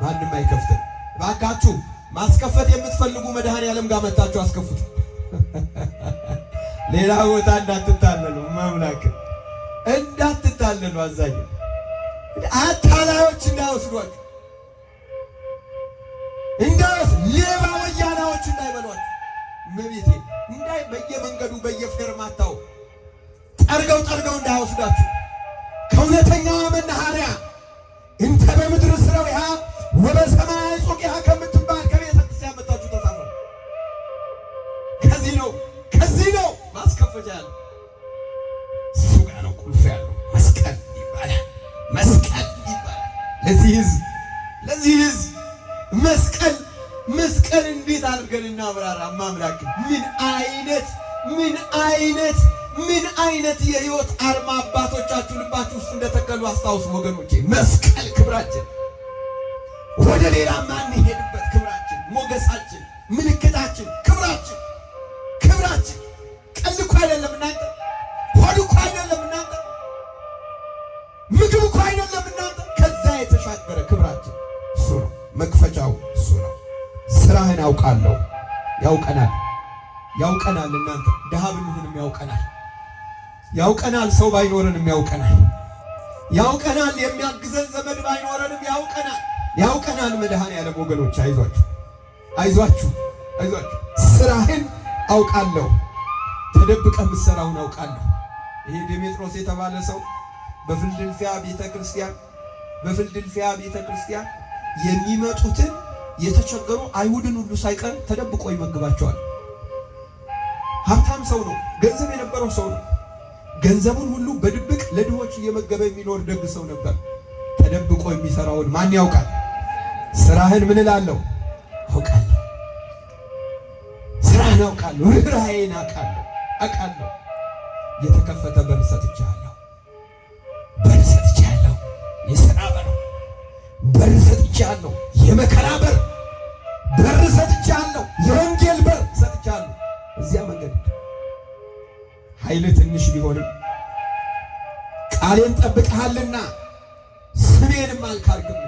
ማንም አይከፍትም። እባካችሁ ማስከፈት የምትፈልጉ መድኃኔዓለም ጋር መታችሁ አስከፍቱ። ሌላ ቦታ እንዳትታለሉ፣ ማምላክ እንዳትታለሉ፣ አዛኝ አታላዮች እንዳይወስዷችሁ፣ እንዳይወስ ሌባ ወያናዎች እንዳይበሏችሁ፣ እመቤቴ እንዳይ በየመንገዱ በየፌርማታው ጠርገው ጠርገው እንዳይወስዷችሁ ከእውነተኛዋ መናኸሪያ እንተ በምድር ስረዊሃ ወበሰማይ ጾቂሃ ከምትባል ከቤተ ክርስቲያን መጣችሁ ተሳፈሩ። ከዚህ ነው ከዚህ ነው ማስከፈቻ ያለው እሱ ጋር ነው ቁልፍ ያለው። መስቀል ይባላል። መስቀል ይባላል። ለዚህ ህዝብ ለዚህ ህዝብ መስቀል መስቀል እንዴት አድርገን እናብራራ? ማምላክ ምን አይነት ምን አይነት ምን አይነት የህይወት አርማ አባቶቻችሁ ልባችሁ ውስጥ እንደተከሉ አስታውሱ ወገኖቼ። መስቀል ክብራችን፣ ወደ ሌላ ማንሄድበት ክብራችን፣ ሞገሳችን፣ ምልክታችን፣ ክብራችን ክብራችን። ቀልድ እኮ አይደለም እናንተ፣ ሆድ እኮ አይደለም እናንተ፣ ምግብ እኮ አይደለም እናንተ። ከዛ የተሻገረ ክብራችን እሱ ነው። መክፈቻው እሱ ነው። ስራህን አውቃለሁ። ያውቀናል ያውቀናል። እናንተ ድሃ ብንሆንም ያውቀናል ያውቀናል። ሰው ባይኖረንም ያውቀናል ያውቀናል። የሚያግዘን ዘመድ ባይኖረንም ያውቀናል ያውቀናል። መድኃኔዓለም ወገኖች አይዟችሁ አይዟችሁ አይዟችሁ። ስራህን አውቃለሁ፣ ተደብቀህ የምትሰራውን አውቃለሁ። ይሄ ዴሜጥሮስ የተባለ ሰው በፊልድልፊያ ቤተክርስቲያን በፊልድልፊያ ቤተክርስቲያን የሚመጡትን የተቸገሩ አይሁድን ሁሉ ሳይቀር ተደብቆ ይመግባቸዋል። ሀብታም ሰው ነው። ገንዘብ የነበረው ሰው ነው። ገንዘቡን ሁሉ በድብቅ ለድሆች እየመገበ የሚኖር ደግ ሰው ነበር። ተደብቆ የሚሰራውን ማን ያውቃል? ስራህን ምን እላለሁ አውቃለሁ። ስራህን አውቃለሁ፣ ርኅራኄን አውቃለሁ አውቃለሁ። የተከፈተ በር ሰጥቼሃለሁ፣ በር ሰጥቼሃለሁ። የሥራ በር በር ሰጥቼሃለሁ። የመከራ በር በር ሰጥቼሃለሁ። የወንጌል በር ሰጥቼሃለሁ። እዚያ መንገድ ኃይል ትንሽ ቢሆንም ቃሌን ጠብቀሃልና ስሜንም አልካድክምና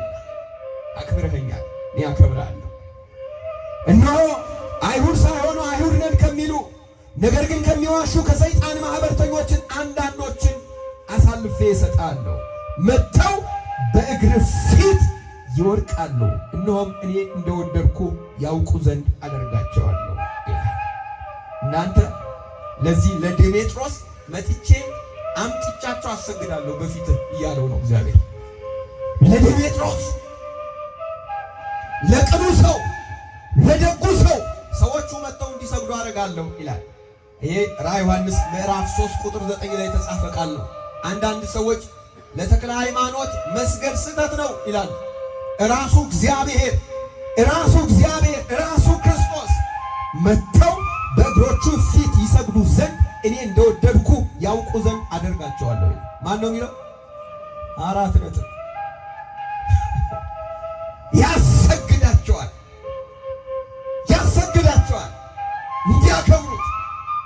አክብረኸኛል፣ እኔ አከብርሃለሁ። እነሆ አይሁድ ሳይሆኑ አይሁድ ነን ከሚሉ ነገር ግን ከሚዋሹ ከሰይጣን ማኅበርተኞችን አንዳንዶችን አሳልፌ እሰጣለሁ፣ መጥተው በእግር ፊት ይወድቃሉ፣ እነሆም እኔ እንደወደድኩ ያውቁ ዘንድ አደርጋቸዋለሁ ይላል። እናንተ ለዚህ ለዴሜጥሮስ መጥቼ አምጥቻቸው አሰግዳለሁ በፊት እያለው ነው እግዚአብሔር። ለዴሜጥሮስ ለቅኑ ሰው ለደጉ ሰው ሰዎቹ መጥተው እንዲሰግዱ አደርጋለሁ ይላል። ይሄ ራዕየ ዮሐንስ ምዕራፍ 3 ቁጥር 9 ላይ የተጻፈ ቃል ነው። አንዳንድ ሰዎች ለተክለ ሃይማኖት መስገድ ስህተት ነው ይላሉ። ራሱ እግዚአብሔር ራሱ እግዚአብሔር ራሱ ክርስቶስ መጥተው በእግሮቹ ፊት ይሰግዱ ዘንድ እኔ እንደወደድኩ ያውቁ ዘንድ አደርጋቸዋለሁ። ማን ነው የሚለው? 4 ነጥብ ያሰግዳቸዋል፣ ያሰግዳቸዋል እንዲያከብሩት።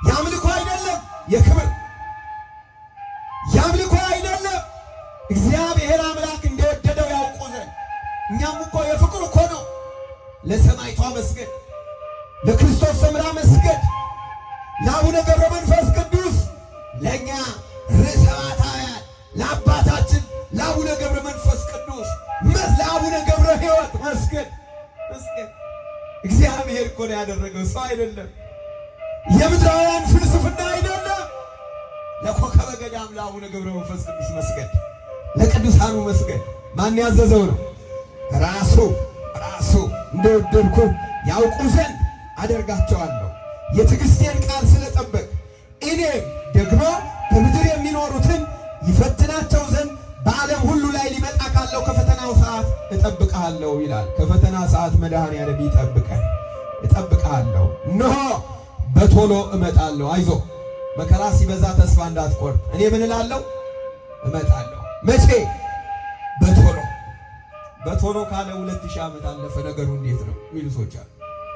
የአምልኮ አይደለም የክብር የአምልኮ አይደለም፣ እግዚአብሔር አምላክ እንደወደደው ያውቁ ዘንድ። እኛም እኮ የፍቅር እኮ ነው ለሰማይቷ መስገድ፣ ለክርስቶስ ሰምራ መስገድ፣ ለአቡነ ገብረ መንፈስ ቅዱስ ለእኛ ርዕሰ ባታውያን ለአባታችን ለአቡነ ገብረ መንፈስ ቅዱስ ለአቡነ ገብረ ሕይወት መስገድ መስገድ። እግዚአብሔር እኮ ነው ያደረገው፣ ሰው አይደለም። የምድራውያን ፍልስፍና አይደለም። ለኮከበ ገዳም ለአቡነ ገብረ መንፈስ ቅዱስ መስገድ፣ ለቅዱሳኑ መስገድ ማን ያዘዘው ነው? ራሱ ራሱ እንደወደድኩ ያውቁ ዘንድ አደርጋቸዋለሁ። የትዕግስቴን ቃል ስለጠበቅ እኔም ደግሞ በምድር የሚኖሩትን ይፈትናቸው ዘንድ በዓለም ሁሉ ላይ ሊመጣ ካለው ከፈተናው ሰዓት እጠብቅሃለሁ ይላል። ከፈተና ሰዓት መድኃኔዓለም ይጠብቀን። እጠብቅሃለሁ፣ እነሆ በቶሎ እመጣለሁ። አይዞ መከራ ሲበዛ ተስፋ እንዳትቆርጥ። እኔ ምን እላለሁ? እመጣለሁ። መቼ? በቶሎ። በቶሎ ካለ 2000 ዓመት አለፈ። ነገሩ እንዴት ነው የሚሉ ሰዎች አሉ።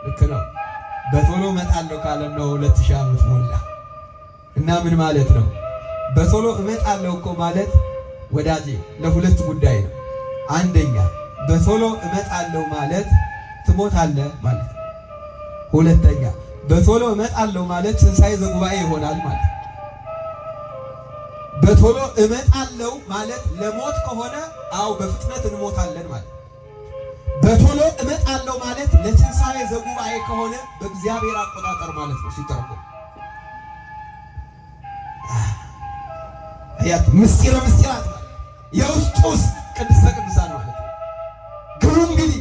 ልክ ነው። በቶሎ እመጣለሁ ካለ ነው 2000 ዓመት ሞላ። እና ምን ማለት ነው? በቶሎ እመጣለሁ እኮ ማለት ወዳጄ ለሁለት ጉዳይ ነው። አንደኛ በቶሎ እመጣለሁ ማለት ትሞታለህ ማለት ነው። ሁለተኛ በቶሎ እመጣለሁ ማለት ትንሣኤ ዘጉባኤ ይሆናል ማለት ነው። በቶሎ እመጣለሁ ማለት ለሞት ከሆነ አው በፍጥነት እንሞታለን ማለት ነው። በቶሎ እመጣለሁ ማለት ለትንሣኤ ዘጉባኤ ከሆነ በእግዚአብሔር አቆጣጠር ማለት ነው ሲተረጎም። አያችሁ፣ ምስጢረ ምስጢራት ማለት የውስጥ ውስጥ ቅድስተ ቅዱሳን ማለት ነው። ግቡ እንግዲህ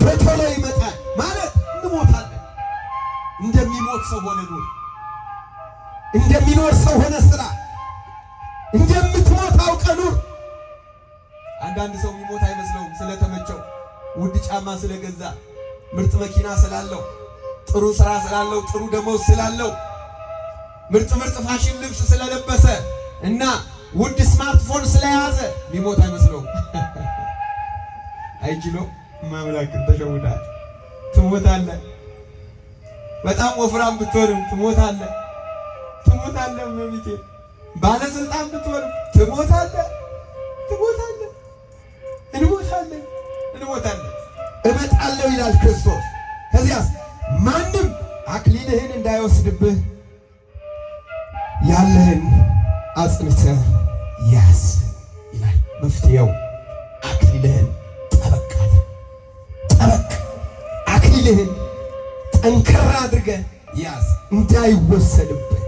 በቶሎ ይመጣል ማለት እንሞታለን። እንደሚሞት ሰው ሆነ ኑር፣ እንደሚኖር ሰው ሆነ ስራ፣ እንደምትሞት አውቀ ኑር። አንዳንድ ሰው የሚሞት አይመስለውም ስለተመቸው፣ ውድ ጫማ ስለገዛ፣ ምርጥ መኪና ስላለው፣ ጥሩ ስራ ስላለው፣ ጥሩ ደመወዝ ስላለው፣ ምርጥ ምርጥ ፋሽን ልብስ ስለለበሰ እና ውድ ስማርትፎን ስለያዘ የሚሞት አይመስለውም። አይችሎም። ማምላክን ተሸውዳል። ትሞታለህ። በጣም ወፍራም ብትሆንም ትሞታለህ። ትሞታለህ። መብቴ ባለስልጣን ብትሆንም ትሞታለህ። ትሞታለህ። እንሞታለን። እንሞታለን። እመጣለሁ ይላል ክርስቶስ። ከዚያስ ማንም አክሊልህን እንዳይወስድብህ ያለህን አጽንተህ ያዝ ይላል። መፍትሄው አክሊልህን ጠበቅ አድርግ፣ ጠበቅ አክሊልህን ጠንከር አድርገህ ያዝ እንዳይወሰድብህ።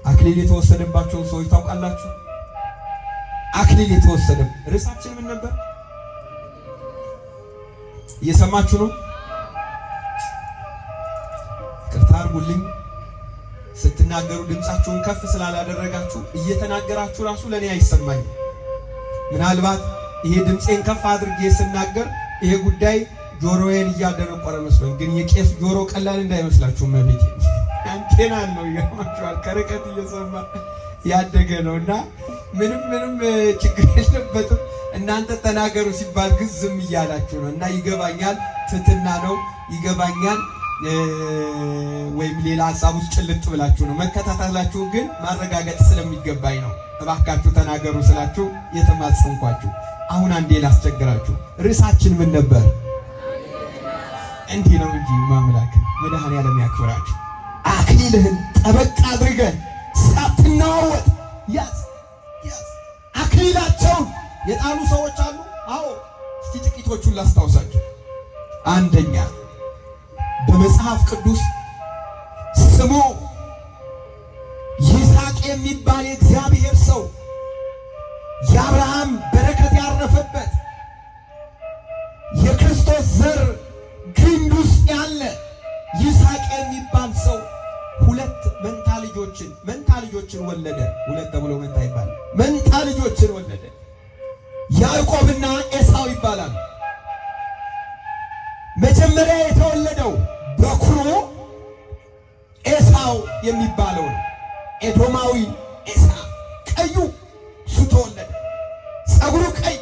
አክሊል የተወሰደባቸውን ሰዎች ታውቃላችሁ? አክሊል የተወሰደ ርዕሳችን ምን ነበር? እየሰማችሁ ነው? ይቅርታ አድርጉልኝ። ስትናገሩ ድምፃችሁን ከፍ ስላላደረጋችሁ እየተናገራችሁ ራሱ ለእኔ አይሰማኝም። ምናልባት ይሄ ድምፄን ከፍ አድርጌ ስናገር ይሄ ጉዳይ ጆሮዬን እያደነቆረ መስሎኝ፣ ግን የቄስ ጆሮ ቀላል እንዳይመስላችሁ መቤቴ አንቴና ነው። ይገርማችኋል። ከርቀት እየሰማ ያደገ ነው እና ምንም ምንም ችግር የለበትም። እናንተ ተናገሩ ሲባል ግን ዝም እያላችሁ ነው እና ይገባኛል። ትህትና ነው፣ ይገባኛል። ወይም ሌላ ሀሳብ ውስጥ ጭልጥ ብላችሁ ነው። መከታተላችሁ ግን ማረጋገጥ ስለሚገባኝ ነው። እባካችሁ ተናገሩ ስላችሁ የተማጸንኳችሁ። አሁን አንዴ ላስቸግራችሁ። ርዕሳችን ምን ነበር? እንዲህ ነው እንጂ ማምላክ መድኃኔዓለም ያክብራችሁ። አክሊልህን ጠበቅ አድርገህ ሳትናወጥ ያዝ ያዝ። አክሊላቸውን የጣሉ ሰዎች አሉ። አዎ፣ እስቲ ጥቂቶቹን ላስታውሳችሁ። አንደኛ በመጽሐፍ ቅዱስ ስሙ ይስሐቅ የሚባል የእግዚአብሔር ሰው፣ የአብርሃም በረከት ያረፈበት፣ የክርስቶስ ዘር ግንድ ውስጥ ያለ ይስሐቅ የሚባል ሰው ሁለት መንታ ልጆችን ወለደ። ሁለት ተብሎ መንታ ይባላል። መንታ ልጆችን ወለደ። ያዕቆብና ኤሳው ይባላል። መጀመሪያ የተወለደው በኩሩ ኤሳው የሚባለው ነው። ኤዶማዊ ኤሳ ቀዩ እሱ ተወለደ። ጸጉሩ ቀይ፣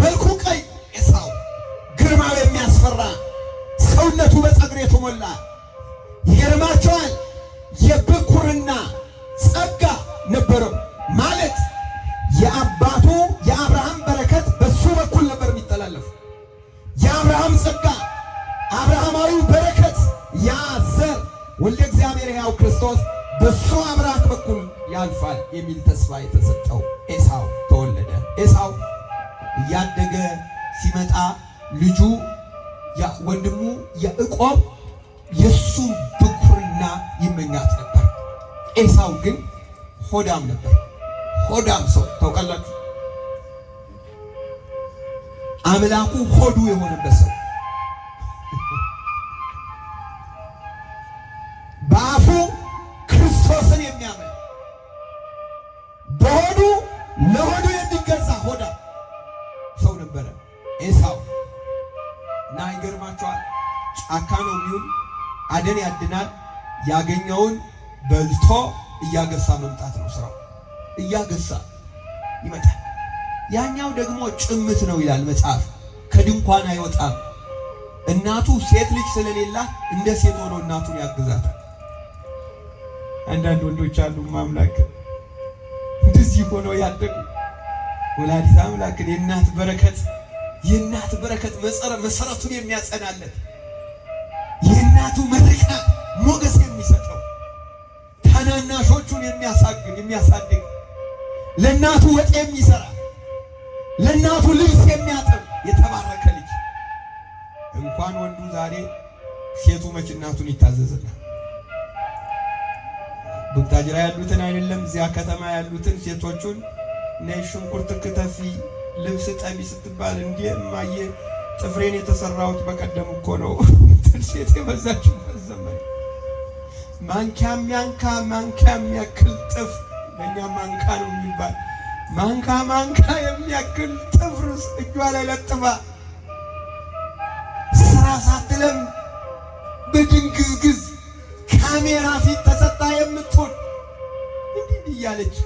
መልኩ ቀይ ኤሳው፣ ግርማው የሚያስፈራ፣ ሰውነቱ በጸጉር የተሞላ። ይገርማቸዋል። የብኩርና ጸጋ ነበረው፣ ማለት የአባቱ የአብርሃም በረከት በሱ በኩል ነበር የሚተላለፍ። የአብርሃም ጸጋ፣ አብርሃማዊው በረከት፣ ያ ዘር ወልደ እግዚአብሔር ሕያው ክርስቶስ በሱ አብራክ በኩል ያልፋል የሚል ተስፋ የተሰጠው ኤሳው ተወለደ። ኤሳው እያደገ ሲመጣ ልጁ ወንድሙ ያዕቆብ የሱን ብኩርና ይመኛት ነበር። ኤሳው ግን ሆዳም ነበር። ሆዳም ሰው ታውቃላችሁ። አምላኩ ሆዱ የሆነበት ሰው፣ በአፉ ክርስቶስን የሚያምን በሆዱ ለሆዱ የሚገዛ ሆዳም ሰው ነበረ ኤሳው። እና ይገርማቸዋል። ጫካ ነው የሚውል፣ አደን ያድናል። ያገኘውን በልቶ እያገሳ መምጣት ነው ስራው። እያገሳ ይመጣል። ያኛው ደግሞ ጭምት ነው ይላል መጽሐፍ። ከድንኳን አይወጣም። እናቱ ሴት ልጅ ስለሌላ እንደ ሴት ሆኖ እናቱን ያግዛታል። አንዳንድ ወንዶች አሉ ማምላክ እንደዚህ ሆነው ያደጉ፣ ወላዲተ አምላክን የእናት በረከት መሰረቱን የሚያጸናለት፣ የእናቱ ምርቃ ሞገስ የሚሰጠው፣ ታናናሾቹን የሚያሳድግ፣ ለእናቱ ወጥ የሚሰራ፣ ለእናቱ ልብስ የሚያጥብ የተባረከ ልጅ። እንኳን ወንዱ ዛሬ ሴቱ መች እናቱን ይታዘዝና? ቡታጅራ ያሉትን አይደለም፣ እዚያ ከተማ ያሉትን ሴቶቹን ነይ ሽንኩርት ክተፊ፣ ልብስ ጠቢ ስትባል እንዴ እማዬ ጥፍሬን የተሰራሁት በቀደም እኮ ነው። ሴት የበዛችበት ዘመን፣ ማንኪያ የሚያንካ ማንኪያ የሚያክል ጥፍ፣ በእኛ ማንካ ነው የሚባል፣ ማንካ ማንካ የሚያክል ጥፍር እጇ ላይ ለጥፋ፣ ስራ ሳትለም በድንግዝግዝ ካሜራ ፊት ተሰጣ የምትሆን፣ እንዲህ እያለች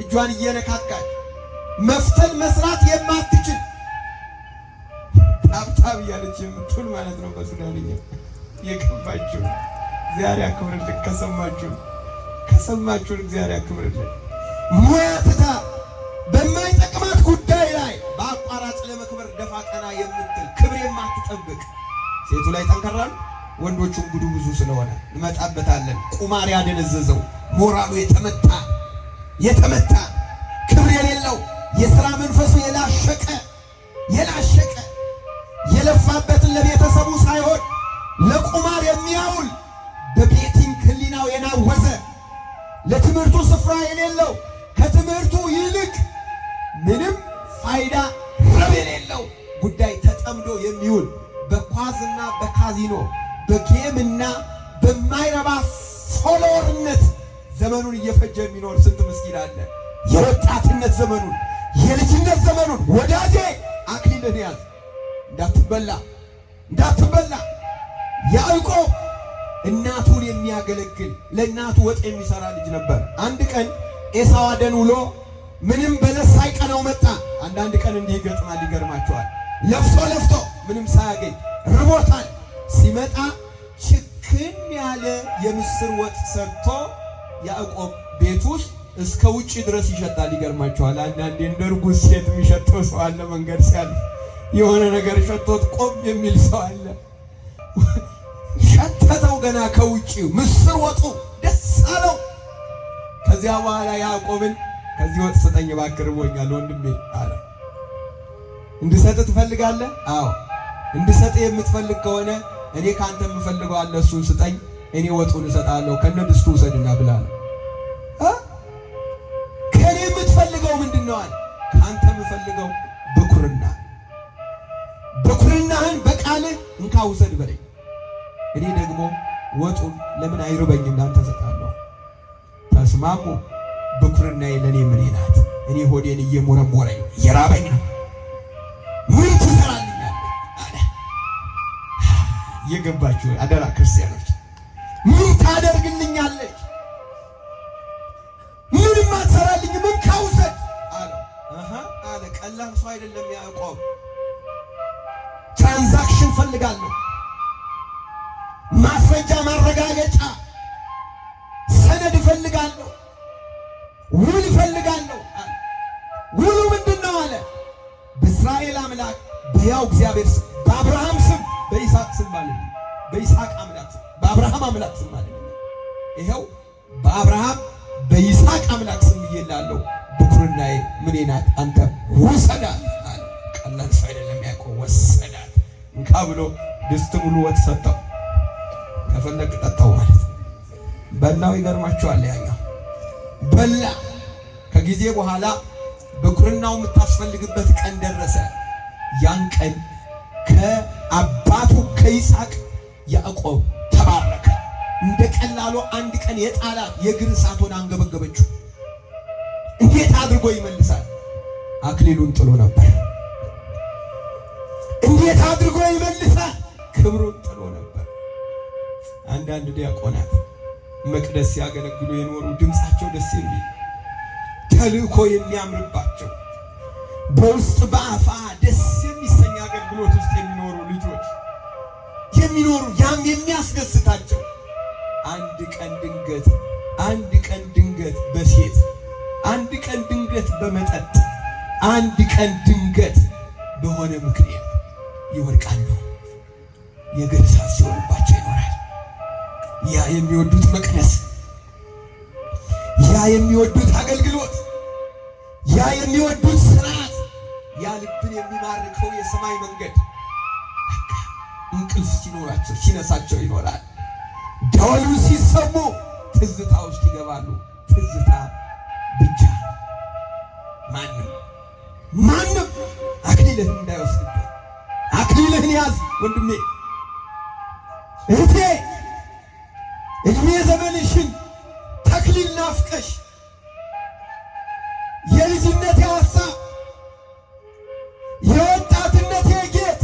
እጇን እየነካካች፣ መፍተል መስራት የማትችል፣ ታብታብ እያለች የምትውል ማለት ነው። በሱዳንኛ የገባችሁ እግዚአብሔር ያክብርልን። ከሰማችሁን ከሰማችሁን እግዚአብሔር ያክብርልን። ሙያ ትታ በማይጠቅማት ጉዳይ ላይ በአቋራጭ ለመክበር ደፋ ቀና የምትል፣ ክብር የማትጠብቅ ሴቱ ላይ ጠንከራሉ። ወንዶቹም ጉዱ ብዙ ስለሆነ እንመጣበታለን። ቁማር ያደነዘዘው፣ ሞራሉ የተመታ የተመታ፣ ክብር የሌለው፣ የሥራ መንፈሱ የላሸቀ የላሸቀ፣ የለፋበትን ለቤተሰቡ ሳይሆን ለቁማር የሚያውል፣ በ betting ሕሊናው የናወዘ፣ ለትምህርቱ ስፍራ የሌለው፣ ከትምህርቱ ይልቅ ምንም ፋይዳ ረብ የሌለው ጉዳይ ተጠምዶ የሚውል፣ በኳስና በካዚኖ በ game ና በማይረባ follower ነት ዘመኑን እየፈጀ የሚኖር ስንት ምስኪን አለ። የወጣትነት ዘመኑን፣ የልጅነት ዘመኑን። ወዳጄ አክሊልን ያዝ። እንዳትበላ እንዳትበላ። ያዕቆብ እናቱን የሚያገለግል ለእናቱ ወጥ የሚሰራ ልጅ ነበር። አንድ ቀን ኤሳው አደን ውሎ ምንም በለስ ሳይቀናው መጣ። አንዳንድ ቀን እንዲህ ይገጥማል፣ ይገርማቸዋል። ለፍቶ ለፍቶ ምንም ሳያገኝ ርቦታል። ሲመጣ ችክን ያለ የምስር ወጥ ሰርቶ ያዕቆብ ቤት ውስጥ እስከ ውጭ ድረስ ይሸጣል። ይገርማቸዋል። አንዳንዴ እንደ እርጉዝ ሴት የሚሸጠው ሰው አለ። መንገድ ሲያልፍ የሆነ ነገር ሸቶት ቆም የሚል ሰው አለ። ሸተተው ገና ከውጭ ምስር ወጡ ደስ አለው። ከዚያ በኋላ ያዕቆብን ከዚህ ወጥ ስጠኝ እባክህ ርቦኛል ወንድሜ አለ። እንድሰጥ ትፈልጋለህ? አዎ። እንድሰጥ የምትፈልግ ከሆነ እኔ ከአንተ የምፈልገው አለ፣ እሱን ስጠኝ፣ እኔ ወጡን እሰጣለሁ፣ ከነ ድስቱ ውሰድና ብላ አለ። ከእኔ የምትፈልገው ምንድን ነው አለ። ከአንተ የምፈልገው ብኩርና፣ ብኩርናህን በቃልህ እንካ ውሰድ በለኝ፣ እኔ ደግሞ ወጡን ለምን አይርበኝም ለአንተ እሰጣለሁ። ተስማሙ። ብኩርናዬ ለእኔ ምኔ ናት? እኔ ሆዴን እየሞረሞረኝ እየራበኝ ነው። ምን ትሰራልኛለህ አለ። እየገባችሁ አደራ ክርስቲያኖች፣ ምን ታደርግልኛለች? ምንም አትሰራልኝም፣ እንካ ውሰድ አለው። አለ። ቀላል ሰው አይደለም ያዕቆብ። Transaction ፈልጋለሁ፣ ማስረጃ ማረጋገጫ ሰነድ እፈልጋለሁ፣ ውል እፈልጋለሁ። ውሉ ምንድን ነው አለ። በእስራኤል አምላክ በሕያው እግዚአብሔር ስም፣ በአብርሃም ስም፣ በይስሐቅ ስም ማለት ነው። በይስሐቅ አምላክ ስም፣ በአብርሃም አምላክ ስም ማለት ነው። ይኸው በአብርሃም በይስሐቅ አምላክ ስም እየላለሁ፣ ብኩርናዬ ምኔ ናት? አንተ ውሰዳት አለ። ቀላል ሰው አይደለም ያዕቆብ። ወሰዳት። እንካ ብሎ ድስት ሙሉ ወጥ ሰጠው። ከፈለግ ጠጣው ማለት በላው። ይገርማቸዋል። ያኛው በላ። ከጊዜ በኋላ ብኩርናው የምታስፈልግበት ቀን ደረሰ። ያን ቀን ከአባቱ ከይስሐቅ ያዕቆብ ተባረከ። እንደ ቀላሉ አንድ ቀን የጣላት የእግር እሳት ሆና አንገበገበችው። እንዴት አድርጎ ይመልሳል? አክሊሉን ጥሎ ነበር። እንዴት አድርጎ ይመልሳል? ክብሩን ጥሎ ነበር። አንዳንድ ዲያቆናት መቅደስ ሲያገለግሉ የኖሩ ድምፃቸው ደስ የሚል ተልእኮ የሚያምርባቸው በውስጥ በአፋ ደስ የሚሰኝ አገልግሎት ውስጥ የሚኖሩ ልጆች የሚኖሩ ያም የሚያስደስታቸው አንድ ቀን ድንገት አንድ ቀን ድንገት በሴት፣ አንድ ቀን ድንገት በመጠጥ፣ አንድ ቀን ድንገት በሆነ ምክንያት ይወድቃሉ። የእግር እሳት ሲሆንባቸው ይኖራል። ያ የሚወዱት መቅደስ፣ ያ የሚወዱት አገልግሎት፣ ያ የሚወዱት ስርዓት፣ ያ ልብን የሚማርከው የሰማይ መንገድ እንቅልፍ ሲኖራቸው ሲነሳቸው ይኖራል። ደወሉ ሲሰሙ ትዝታ ውስጥ ይገባሉ። ትዝታ ብቻ። ማንም ማንም አክሊልህን እንዳይወስድብህ አክሊልህን ያዝ ወንድሜ እህቴ። እድሜ ዘመንሽን ተክሊል ናፍቀሽ የልጅነት ሐሳብ የወጣትነት ጌጥ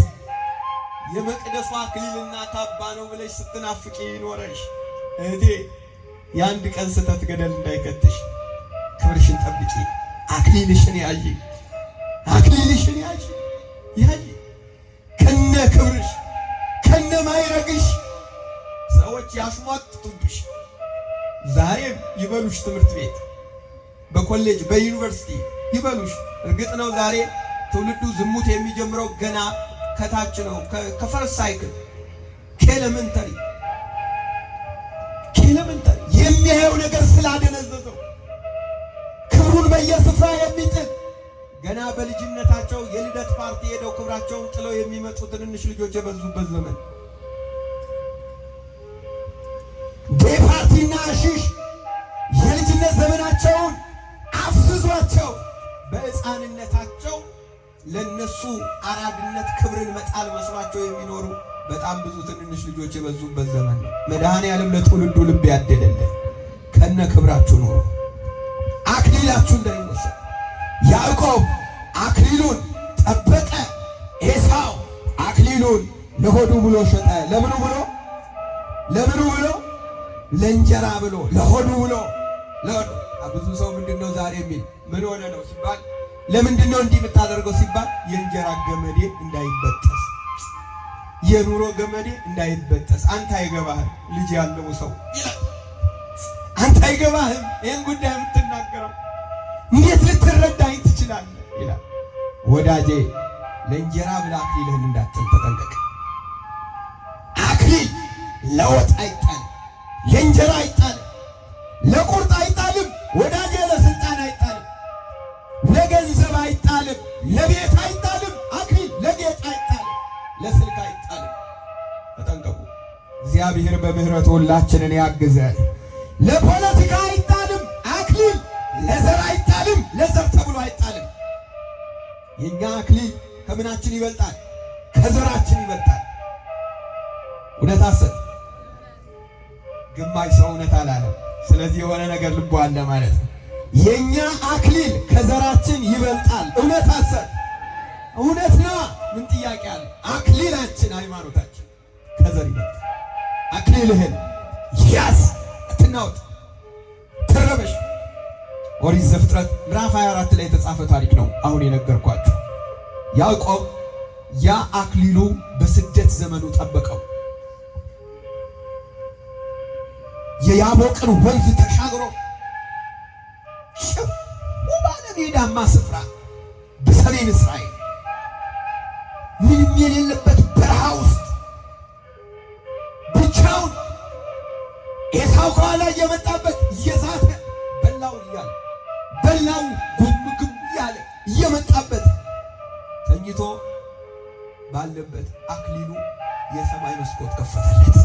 የመቅደሷ አክሊልና ካባ ነው ብለሽ ስትናፍቂ ይኖረሽ እህቴ፣ የአንድ ቀን ስህተት ገደል እንዳይከትሽ ክብርሽን ጠብቂ። አክሊልሽን ያዢ፣ አክሊልሽን ያዢ ያዢ ከነ ክብርሽ ከነ ማይረግሽ ሰዎች ያሽሟጥጡብሽ። ዛሬም ይበሉሽ፣ ትምህርት ቤት፣ በኮሌጅ፣ በዩኒቨርሲቲ ይበሉሽ። እርግጥ ነው ዛሬ ትውልዱ ዝሙት የሚጀምረው ገና ከታች ነው፣ ከ first cycle፣ ከ elementary ከ elementary የሚያየው ነገር ስላደነዘዘው ክብሩን በየስፍራ የሚጥል፣ ገና በልጅነታቸው የልደት ፓርቲ ሄደው ክብራቸውን ጥለው የሚመጡ ትንንሽ ልጆች የበዙበት ዘመን፣ day party ና አሺሽ የልጅነት ዘመናቸውን አፍዝዟቸው በሕፃንነታቸው ለነሱ አራድነት ክብርን መጣል መስሏቸው የሚኖሩ በጣም ብዙ ትንንሽ ልጆች የበዙበት ዘመን ነው። መድኃኔዓለም ለትውልዱ ልብ ያደለልን፣ ከነ ክብራችሁ ኑሩ፣ አክሊላችሁ እንዳይወሰድ። ያዕቆብ አክሊሉን ጠበቀ። ኤሳው አክሊሉን ለሆዱ ብሎ ሸጠ። ለምኑ ብሎ? ለምኑ ብሎ? ለእንጀራ ብሎ፣ ለሆዱ ብሎ። ለሆዱ። ብዙ ሰው ምንድነው ዛሬ የሚል፣ ምን ሆነ ነው ሲባል፣ ለምንድን ነው እንዲህ የምታደርገው ሲባል፣ የእንጀራ ገመዴ እንዳይበጠስ፣ የኑሮ ገመዴ እንዳይበጠስ። አንተ አይገባህም ልጅ ያለው ሰው ይላል። አንተ አይገባህም ይህን ጉዳይ የምትናገረው፣ እንዴት ልትረዳኝ ትችላለህ? ይላል። ወዳጄ፣ ለእንጀራ ብለህ አክሊልህን እንዳትጥል ተጠንቀቅ። አክሊል ለወጥ አይጣልም፣ ለእንጀራ አይጣልም፣ ለቁርጥ አይጣልም። ወዳጄ፣ ለስልጣን አይጣልም፣ ለገንዘብ አይጣልም፣ ለቤት አይጣልም። አክሊል ለጌጥ አይጣልም፣ ለስልክ አይጣልም። ተጠንቀቁ። እግዚአብሔር በምሕረቱ ሁላችንን ያግዘን። ለፖለቲካ አይጣልም አክሊል፣ ለዘር አይጣልም፣ ለዘር ተብሎ አይጣልም። የኛ አክሊል ከምናችን ይበልጣል? ከዘራችን ይበልጣል። እውነት ሐሰት? ግማሽ ሰው እውነት አላለም። ስለዚህ የሆነ ነገር ልቦ አለ ማለት ነው። የኛ አክሊል ከዘራችን ይበልጣል። እውነት ሐሰት? እውነት ነዋ። ምን ጥያቄ አለ? አክሊላችን ሃይማኖታችን ከዘር ይበልጣል። አክሊልህን ያዝ፣ አትናወጥ፣ ትረበሽ። ኦሪት ዘፍጥረት ምዕራፍ 24 ላይ የተጻፈ ታሪክ ነው አሁን የነገርኳችሁ። ያዕቆብ ያ አክሊሉ በስደት ዘመኑ ጠበቀው። የያቦቅን ወንዝ ተሻግሮ ጭው ባለ ሜዳማ ስፍራ በሰሜን እስራኤል ምንም የሌለበት በረሃ ውስጥ ብቻውን፣ ኤሳው ከኋላ እየመጣበት እየዛተ በላው እያለ፣ በላው ጉም ግም እያለ እየመጣበት፣ ተኝቶ ባለበት አክሊሉ የሰማይ መስኮት ከፈተለት።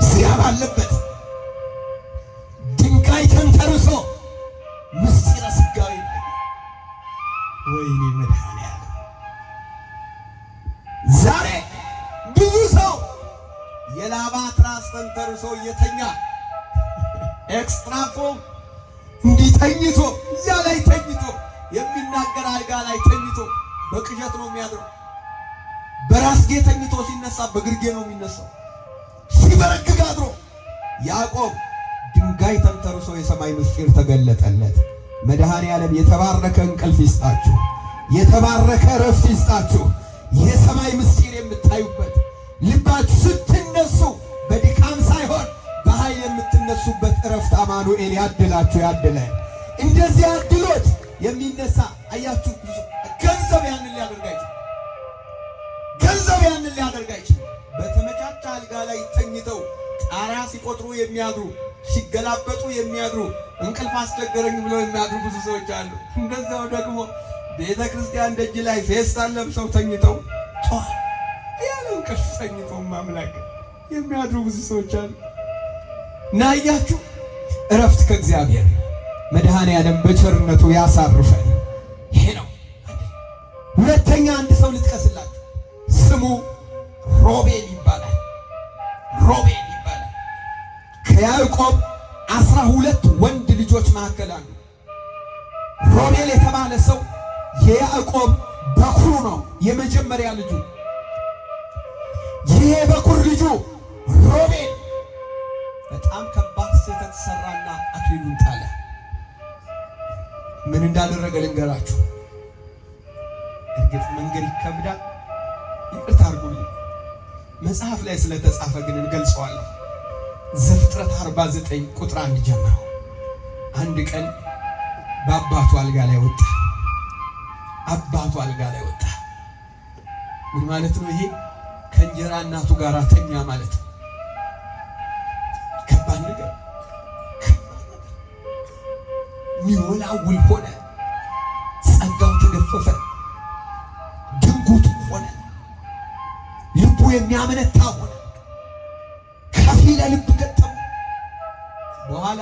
እዚያ ባለበት ድንጋይ ተንተርሶ ምስጢረ ሥጋዌ። ወይኔ መድኃኔዓለም! ዛሬ ብዙ ሰው የላባ ትራስ ተንተርሶ እየተኛ፣ extra foam እንዲህ ተኝቶ፣ እዚያ ላይ ተኝቶ፣ የሚናገር አልጋ ላይ ተኝቶ በቅዠት ነው የሚያድረው። በራስጌ ተኝቶ ሲነሳ በግርጌ ነው የሚነሳው። ሲበረግግ አድሮ ያዕቆብ ድንጋይ ተንተርሶ የሰማይ ምስጢር ተገለጠለት። መድኃኔ ዓለም የተባረከ እንቅልፍ ይስጣችሁ፣ የተባረከ እረፍት ይስጣችሁ። የሰማይ ምስጢር የምታዩበት፣ ልባችሁ ስትነሱ በድካም ሳይሆን በኃይል የምትነሱበት እረፍት አማኑኤል ያድላችሁ፣ ያድለን። እንደዚህ አድሎት የሚነሳ አያችሁ፣ ገንዘብ ያንን ሊያደርግ አይችልም። ገንዘብ ያንን ሊያደርግ አይችልም። በተመቻቸ አልጋ ላይ ተኝተው ጣሪያ ሲቆጥሩ የሚያድሩ፣ ሲገላበጡ የሚያድሩ፣ እንቅልፍ አስቸገረኝ ብለው የሚያድሩ ብዙ ሰዎች አሉ። እንደዛው ደግሞ ቤተ ክርስቲያን ደጅ ላይ ፌስታል ለብሰው ተኝተው ጧ ያለ እንቅልፍ ተኝተው ማምላክ የሚያድሩ ብዙ ሰዎች አሉ። እና አያችሁ፣ እረፍት ከእግዚአብሔር። መድኃኔ ዓለም በቸርነቱ ያሳርፈን። ይሄ ነው። ሁለተኛ አንድ ሰው ልጥቀስላችሁ። ስሙ ሮቤል ይባላል። ሮቤል ይባላል። ከያዕቆብ 12 ወንድ ልጆች መካከል አንዱ ሮቤል የተባለ ሰው የያዕቆብ በኩሩ ነው፣ የመጀመሪያ ልጁ። ይሄ በኩር ልጁ ሮቤል በጣም ከባድ ስህተት ሰራና አክሊሉን ጣለ። ምን እንዳደረገ ልንገራችሁ። እርግጥ መንገድ ይከብዳል፣ ይቅርታ አድርጉልኝ። መጽሐፍ ላይ ስለተጻፈ ግን እንገልጸዋለሁ። ዘፍጥረት 49 ቁጥር 1 ጀምሮ፣ አንድ ቀን በአባቱ አልጋ ላይ ወጣ። አባቱ አልጋ ላይ ወጣ። ምን ማለት ነው ይሄ? ከእንጀራ እናቱ ጋር ተኛ ማለት ነው። ከባድ ነገር፣ የሚወላውል ሆነ። ጸጋው ተገፈፈ፣ ድንጉጥ ሆነ፣ ልቡ የሚያመነታ ሆነ፣ ከፊለ ልብ ገጠመ። በኋላ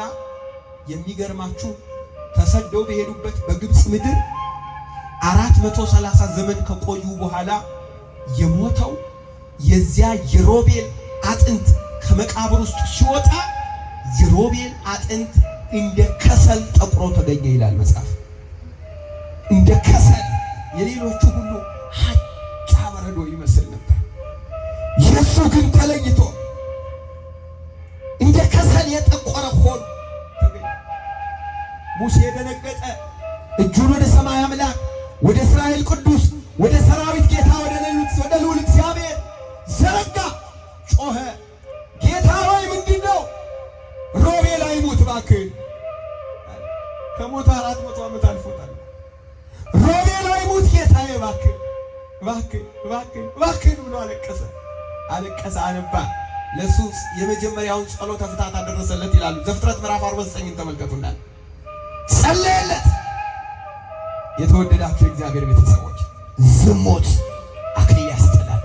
የሚገርማችሁ ተሰደው በሄዱበት በግብፅ ምድር 430 ዘመን ከቆዩ በኋላ የሞተው የዚያ የሮቤል አጥንት ከመቃብር ውስጥ ሲወጣ የሮቤል አጥንት እንደ ከሰል ጠቁሮ ተገኘ ይላል መጽሐፍ። እንደ ከሰል። የሌሎቹ ሁሉ ሀጫ በረዶ ይመስል ነበር። የእሱ ግን ተለይቶ እንደ ከሰል የጠቆረ ሆኖ ተገኘ። ሙሴ ደነገጠ። እጁን ወደ ሰማይ አምላክ ወደ እስራኤል ቅዱስ ወደ ሰራዊት ጌታ ወደ ልዑል እግዚአብሔር ዘረጋ፣ ጮኸ። ጌታ ሆይ ምንድን ነው? ሮቤል አይሙት እባክህ። ከሞተ 400 ዓመት አልፎታል። ሮቤል አይሙት ጌታዬ እባክህ እባክህ እባክህ እባክህን ብሎ አለቀሰ፣ አለቀሰ፣ አነባ። ለሱ የመጀመሪያውን ጸሎተ ፍትሐት አደረሰለት ይላሉ። ዘፍጥረት ምዕራፍ 49ን ተመልከቱና ጸለየለት። የተወደዳችሁ የእግዚአብሔር ቤተሰቦች ዝሙት አክሊል ያስጥላል።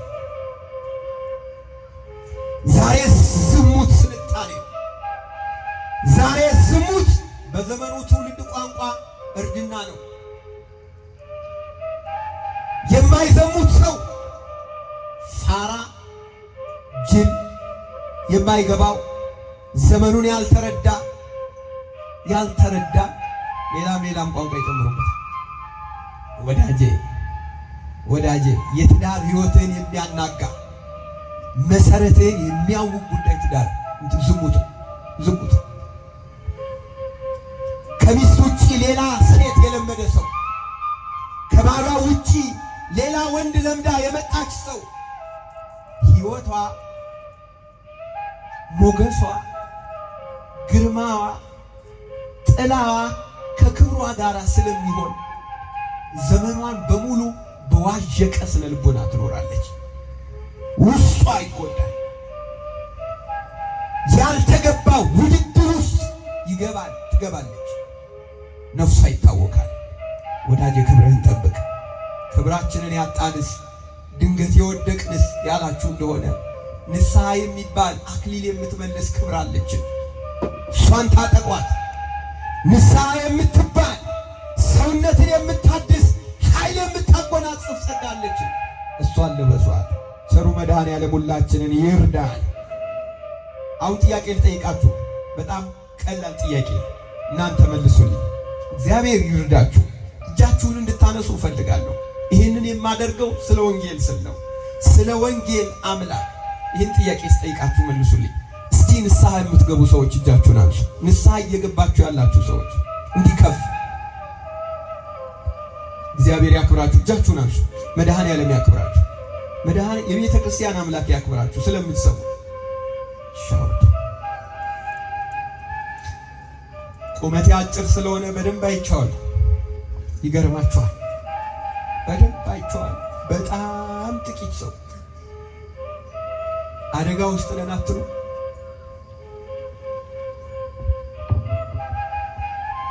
ዛሬ ዝሙት ስልጣኔ፣ ዛሬ ዝሙት በዘመኑ ትውልድ ቋንቋ እርድና ነው። የማይዘሙት ሰው ፋራ፣ ጅል፣ የማይገባው ዘመኑን ያልተረዳ ያልተረዳ ሌላም ሌላም ቋንቋ ይጨምሩበታል። ወዳጄ ወዳጄ የትዳር ህይወትን የሚያናጋ መሰረትህን የሚያውቅ ጉዳይ ትዳር ዝሙት ዝሙት። ከሚስት ውጪ ሌላ ሴት የለመደ ሰው፣ ከባሏ ውጪ ሌላ ወንድ ለምዳ የመጣች ሰው ህይወቷ፣ ሞገሷ፣ ግርማዋ፣ ጥላዋ ከክብሯ ጋር ስለሚሆን ዘመኗን በሙሉ በዋዠቀ ስነ ልቦና ትኖራለች። ውስጧ ይጎዳል። ያልተገባ ውድድር ውስጥ ይገባል ትገባለች። ነፍሷ ይታወካል። ወዳጄ ክብርህን ጠብቅ። ክብራችንን ያጣንስ ድንገት የወደቅንስ ያላችሁ እንደሆነ ንስሐ የሚባል አክሊል የምትመልስ ክብር አለችን። እሷን ታጠቋት። ንስሐ የምትባል ሰውነትን የምታድስ ኃይል የምታጎናጽፍ ጸጋ አለችን። እሷን ልበሷት። ቸሩ መድኃኔዓለም ሁላችንን ይርዳን። አሁን ጥያቄ ልጠይቃችሁ። በጣም ቀላል ጥያቄ፣ እናንተ መልሱልኝ። እግዚአብሔር ይርዳችሁ። እጃችሁን እንድታነሱ እፈልጋለሁ። ይህንን የማደርገው ስለ ወንጌል ስል ነው። ስለ ወንጌል አምላክ ይህን ጥያቄ ስጠይቃችሁ መልሱልኝ። እስቲ ንስሐ የምትገቡ ሰዎች እጃችሁን አንሱ። ንስሐ እየገባችሁ ያላችሁ ሰዎች እንዲከፍ እግዚአብሔር ያክብራችሁ። እጃችሁን አንሱ። መድኃኔዓለም ያክብራችሁ። መድኃኔ የቤተ ክርስቲያን አምላክ ያክብራችሁ ስለምትሰሙ። ሻውት ቁመቴ አጭር ስለሆነ በደንብ አይቼዋለሁ። ይገርማችኋል። በደንብ አይቼዋለሁ። በጣም ጥቂት ሰው አደጋ ውስጥ ነን አትሉ?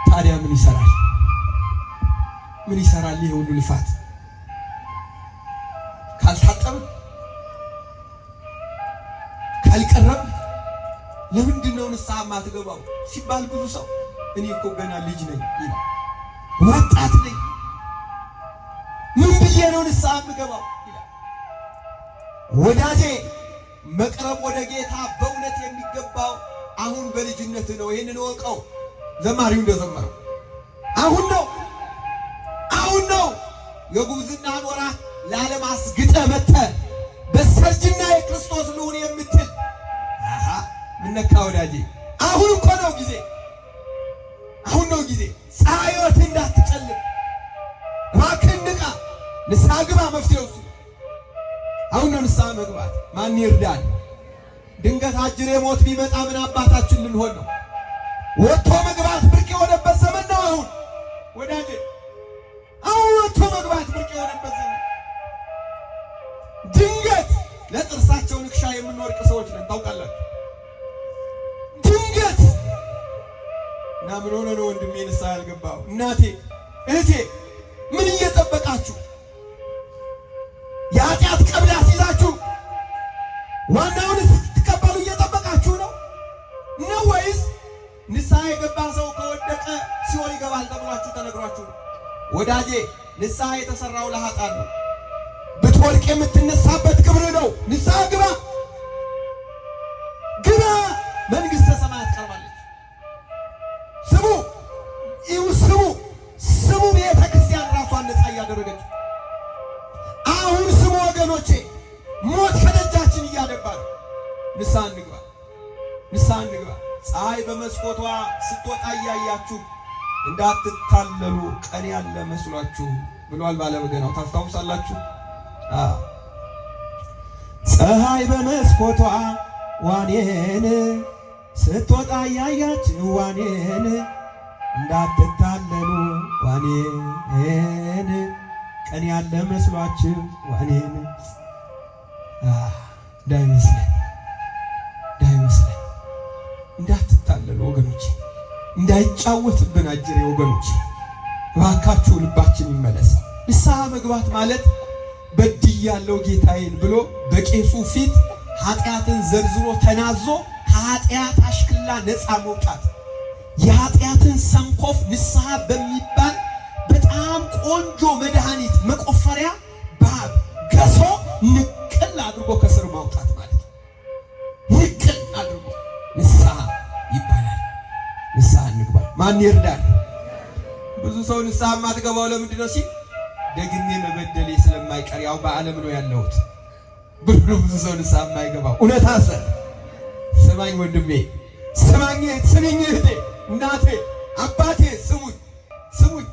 ታዲያ ምን ይሰራል? ምን ይሰራል ይሄ ሁሉ ልፋት ካልታጠብ ካልቀረብ? ለምንድን ነው ንስሐ ማትገባው ሲባል ብዙ ሰው እኔ እኮ ገና ልጅ ነኝ ይላል፣ ወጣት ነኝ፣ ምን ብዬ ነው ንስሐ የምገባው ይላል። ወዳጄ መቅረብ ወደ ጌታ በእውነት የሚገባው አሁን በልጅነት ነው። ይህንን እወቀው። ዘማሪው እንደዘመረው አሁን ነው አሁን ነው። የጉብዝናህን ወራት ለዓለም አስግጠህ መጥተህ በሰርጅና የክርስቶስ ልሁን የምትል አሃ ምነካ ወዳጄ፣ አሁን እኮ ነው ጊዜ፣ አሁን ነው ጊዜ። ፀሐይወት እንዳትጨልም እባክህን ንቃ፣ ንስሐ ግባ። መፍትሄው እሱ አሁን ነው ንስሐ መግባት። ማን ይርዳል? ድንገት አጅሬ ሞት ቢመጣ ምን አባታችን ልንሆን ነው? ወጥቶ መግባት ብርቅ የሆነበት ዘመን ነው አሁን ወዳጄ። አሁን ወጥቶ መግባት ብርቅ የሆነበት ዘመን፣ ድንገት ለጥርሳቸው ንክሻ የምንወድቅ ሰዎች ነን፣ ታውቃላችሁ። ድንገት እና ምን ሆነ ነው ወንድሜ ንስሐ ያልገባው? እናቴ እህቴ፣ ምን እየጠበቃችሁ የኃጢአት ቀብድ አስይዛችሁ ዋናውን ስትቀበሉ እየጠበቃችሁ ነው ነው ወይስ ንስሐ የገባ ሰው ከወደቀ ሲኦል ይገባል ተብሏችሁ ተነግሯችሁ ነው? ወዳጄ ንስሐ የተሰራው ለኃጥአን ነው። ብትወድቅ የምትነሳበት ክብር ነው። ንስሐ ግባ ግባ፣ መንግሥተ ሰማያት ቀርባለች። ስሙ ይሁ ስሙ ስሙ። ቤተ ክርስቲያን ራሷን ነፃ እያደረገች ፀሐይ በመስኮቷ ስትወጣ እያያችሁ እንዳትታለሉ ቀን ያለ መስሏችሁ ብሏል ባለበገናው። ታስታውሳላችሁ? ፀሐይ በመስኮቷ ዋኔን ስትወጣ እያያችሁ ዋኔን እንዳትታለሉ ዋኔን ቀን ያለ መስሏችሁ ዋኔን እንዳይመስለን እንዳይመስለን እንዳትታለሉ ወገኖች፣ እንዳይጫወትብን አጅሬ ወገኖች፣ እባካችሁ ልባችን ይመለስ። ንስሐ መግባት ማለት በድያለሁ ጌታዬን ብሎ በቄሱ ፊት ኃጢአትን ዘርዝሮ ተናዞ ከኃጢአት አሽክላ ነፃ መውጣት፣ የኃጢአትን ሰንኮፍ ንስሐ በሚባል በጣም ቆንጆ መድኃኒት መቆፈሪያ ባብ ገሶ ንቅል አድርጎ ከስር ማውጣት ማለት ነው። ንቅል አድርጎ ንስሐ ይባላል። ንስሐ እንግባ። ማን ይርዳል? ብዙ ሰው ንስሐ የማትገባው ለምንድን ነው ሲል ደግሜ መበደሌ ስለማይቀር ያው በዓለም ነው ያለሁት ብሎ ብዙ ሰው ንስሐ የማይገባው። እውነት አሰ ስማኝ ወንድሜ፣ ስማኝ፣ ስሚኝ እህቴ፣ እናቴ፣ አባቴ፣ ስሙኝ፣ ስሙኝ።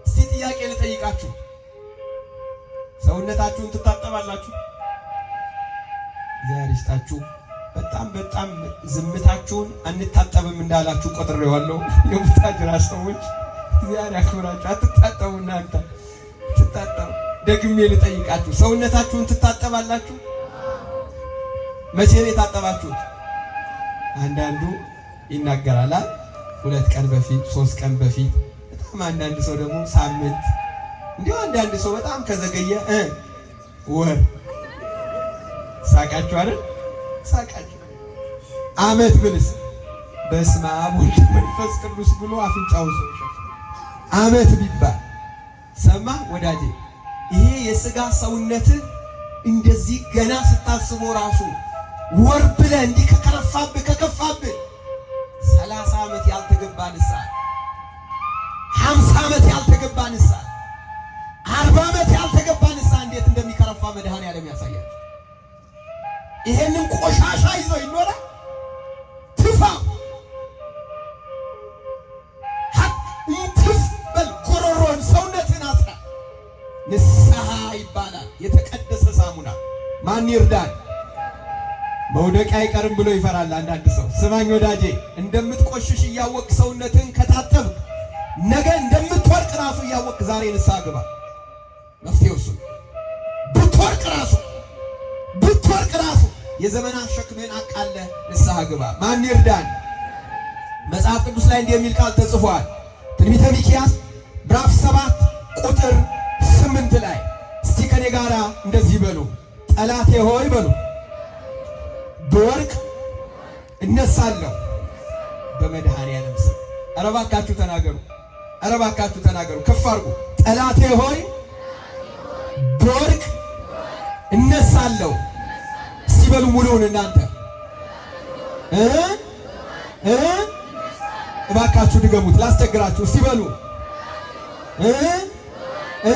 እስቲ ጥያቄ ልጠይቃችሁ። ሰውነታችሁን ትታጠባላችሁ? እግዚአብሔር ይስጣችሁ። በጣም በጣም ዝምታችሁን አንታጠብም እንዳላችሁ ቆጥሬዋለሁ። የቡታጅራ ሰዎች እግዚአብሔር ያክብራችሁ። አትታጠቡ እናንተ ትታጠቡ። ደግሜ ልጠይቃችሁ፣ ሰውነታችሁን ትታጠባላችሁ? መቼ ነው የታጠባችሁት? አንዳንዱ ይናገራል፣ 2 ቀን በፊት፣ 3 ቀን በፊት። በጣም አንዳንድ ሰው ደግሞ ሳምንት፣ እንዲሁ አንዳንድ ሰው በጣም ከዘገየ ወር። ሳቃችሁ አይደል? ሳቃችሁ። አመት ብልስ በስመ አብ ወወልድ ወመንፈስ ቅዱስ ብሎ አፍንጫውን ሰው ይሸፍናል። አመት ቢባል ሰማ ወዳጄ፣ ይሄ የስጋ ሰውነት እንደዚህ ገና ስታስበው ራሱ ወር ብለህ እንዲህ ከከረፋብህ ከከፋብህ 30 ዓመት ያልተገባ ንስሐ፣ 50 ዓመት ያልተገባ ንስሐ፣ 40 ዓመት ያልተገባ ንስሐ እንዴት እንደሚከረፋ መድኃኔዓለም ያሳያል። ይሄንን ቆሻሻ ይዞ ይኖራል። ትፋ ትፍ በል፣ ጎሮሮን ሰውነትን አጽዳ። ንስሐ ይባላል። የተቀደሰ ሳሙና። ማን ይርዳል? መውደቅ አይቀርም ብሎ ይፈራል አንዳንድ ሰው። ስማኝ ወዳጄ፣ እንደምትቆሽሽ እያወቅ ሰውነትን ከታጠብክ ነገ እንደምትወርቅ ራሱ እያወቅ ዛሬ ንስሐ ግባ። መፍትሄው እሱ። ብትወርቅ ራሱ ብትወርቅ ራሱ የዘመናት ሸክምህን አቃለ ንስሐ ግባ። ማን ይርዳን? መጽሐፍ ቅዱስ ላይ እንዲህ የሚል ቃል ተጽፏል። ትንቢተ ሚክያስ ምዕራፍ 7 ቁጥር 8 ላይ እስቲ ከኔ ጋራ እንደዚህ በሉ፣ ጠላቴ ሆይ በሉ ብወድቅ እነሳለሁ በመድኃኔዓለም ስም። ኧረ እባካችሁ ተናገሩ፣ ኧረ እባካችሁ ተናገሩ፣ ከፍ አድርጉ። ጠላቴ ሆይ ብወድቅ እነሳለሁ። እስቲ በሉ ሙሉውን እናንተ እ እ እባካችሁ ድገሙት፣ ላስቸግራችሁ። እስቲ በሉ እ እ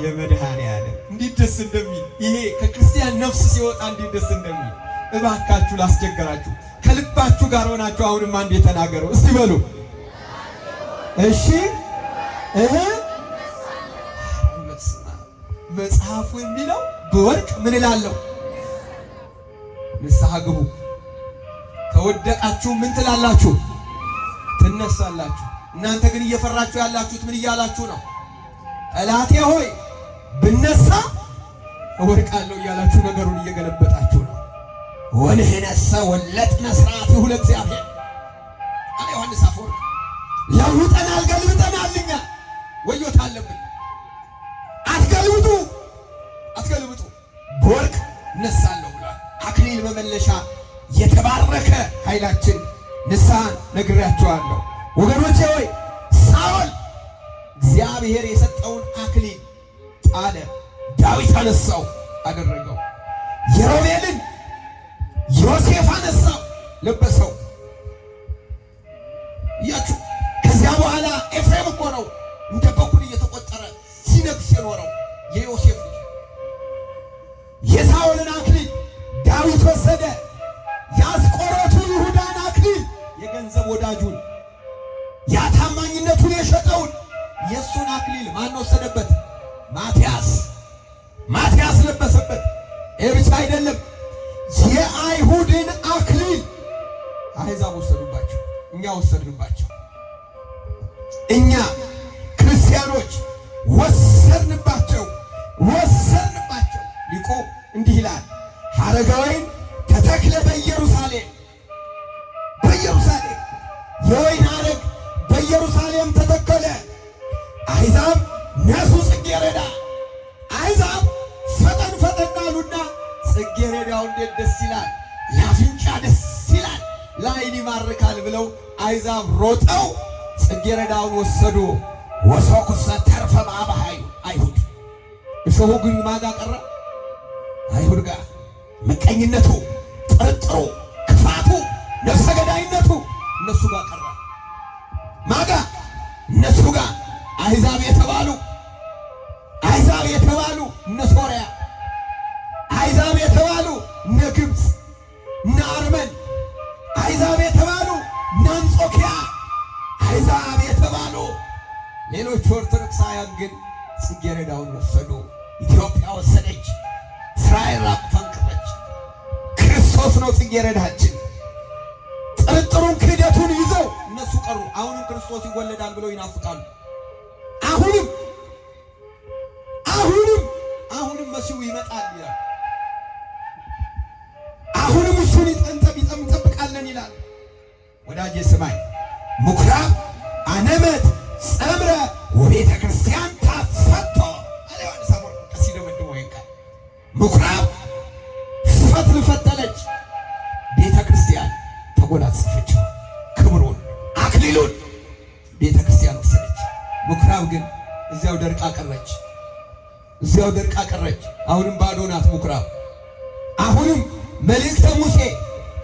የመድኃኔዓለም እንዴት ደስ እንደሚል ይሄ ከክርስቲያን ነፍስ ሲወጣ እንዴት ደስ እንደሚል። እባካችሁ ላስቸግራችሁ፣ ከልባችሁ ጋር ሆናችሁ አሁንም አንዴ ተናገሩ እስቲ በሉ። እሺ እህ መጽሐፉ የሚለው ብወድቅ ምን እላለሁ? ንስሐ ግቡ። ከወደቃችሁ ምን ትላላችሁ? ትነሳላችሁ። እናንተ ግን እየፈራችሁ ያላችሁት ምን እያላችሁ ነው? ጠላቴ ሆይ ብነሳ እወድቃለሁ እያላችሁ ነገሩን እየገለበጣችሁ ነው። ወንሕነሰ ወለጥነ ሥርዓቲሁ ለእግዚአብሔር አለ ዮሐንስ አፈወርቅ። ለውጠናል፣ ገልብጠናል። እኛ ወዮታ አለብን። አትገልብጡ፣ አትገልብጡ። ብወድቅ እነሳለሁ ብሏል። አክሊል መመለሻ የተባረከ ኃይላችን ንስሐን ነግሬያቸዋለሁ ወገኖቼ ሆይ። ሳኦል እግዚአብሔር የሰጠውን አክሊል ጣለ፣ ዳዊት አነሳው አደረገው። የሮቤልን ዮሴፍ አነሳው ለበሰው። እያችሁ ከዚያ በኋላ ኤፍሬም እኮ ነው እንደ በኩር እየተቆጠረ ሲነግስ የኖረው የዮሴፍ ልጅ። የሳኦልን አክሊል ዳዊት ወሰደ። የአስቆሮቱ ይሁዳን አክሊል አክሊል ማን ወሰደበት? ማትያስ። ማትያስ ለበሰበት። ይህ ብቻ አይደለም፣ የአይሁድን አክሊል አሕዛብ ወሰዱባቸው፣ እኛ ወሰድንባቸው። እኛ ክርስቲያኖች ወሰድንባቸው፣ ወሰድንባቸው። ሊቁ እንዲህ ይላል፣ ሐረገ ወይን ተተክለ በኢየሩሳሌም፣ በኢየሩሳሌም የወይን ሐረግ በኢየሩሳሌም ተተከለ። አሕዛብ ነሱ ጽጌረዳ፣ አሕዛብ ፈጠን ፈጠን አሉና ጽጌረዳው እንዴት ደስ ይላል፣ ለአፍንጫ ደስ ይላል፣ ለዓይን ይማርካል ብለው አሕዛብ ሮጠው ጽጌረዳውን ወሰዱ። ወሶኩሰ ተርፈ ማእበ አይሁድ። እሾሁ ግን ማጋ ቀረ? አይሁድ ጋር። ምቀኝነቱ፣ ጥርጥሩ፣ ክፋቱ፣ ነፍሰ ገዳይነቱ እነሱ ጋር ቀረ። ማጋ? እነሱ ጋር። አሕዛብ የተባሉ፣ አሕዛብ የተባሉ እነ ሶርያ፣ አሕዛብ የተባሉ እነ ግብፅ፣ እነ አርመን፣ አሕዛብ የተባሉ እነ አንጾኪያ፣ አሕዛብ የተባሉ ሌሎች ኦርቶዶክሳውያን ግን ጽጌረዳውን ወሰዱ። ኢትዮጵያ ወሰደች። እስራኤል ራቁቷን ቀረች። ክርስቶስ ነው ጽጌረዳችን። ጥርጥሩን ክህደቱን ይዘው እነሱ ቀሩ። አሁንም ክርስቶስ ይወለዳል ብለው ይናፍቃሉ። አሁንም አሁንም አሁንም መሲሁ ይመጣል ይላል። አሁንም እሱን እንጠብቃለን ይላል። ወዳጄ ስማኝ፣ ምኵራብ አነመት ጸምረ ወቤተ ክርስቲያን ታፈቶ አለ ዮሐንስ አፈወርቅ ሲደመድመው ይሄን ቃል። ምኵራብ ፈትል ፈተለች፣ ቤተ ክርስቲያን ተጎናጸፈችው። ክብሩን አክሊሉን ቤተ ክርስቲያን ወሰደች። ምኵራብ ግን እዚያው ደርቃ ቀረች። እዚያው ደርቃ ቀረች። አሁንም ባዶ ናት ምኵራብ። አሁንም መልእክተ ሙሴ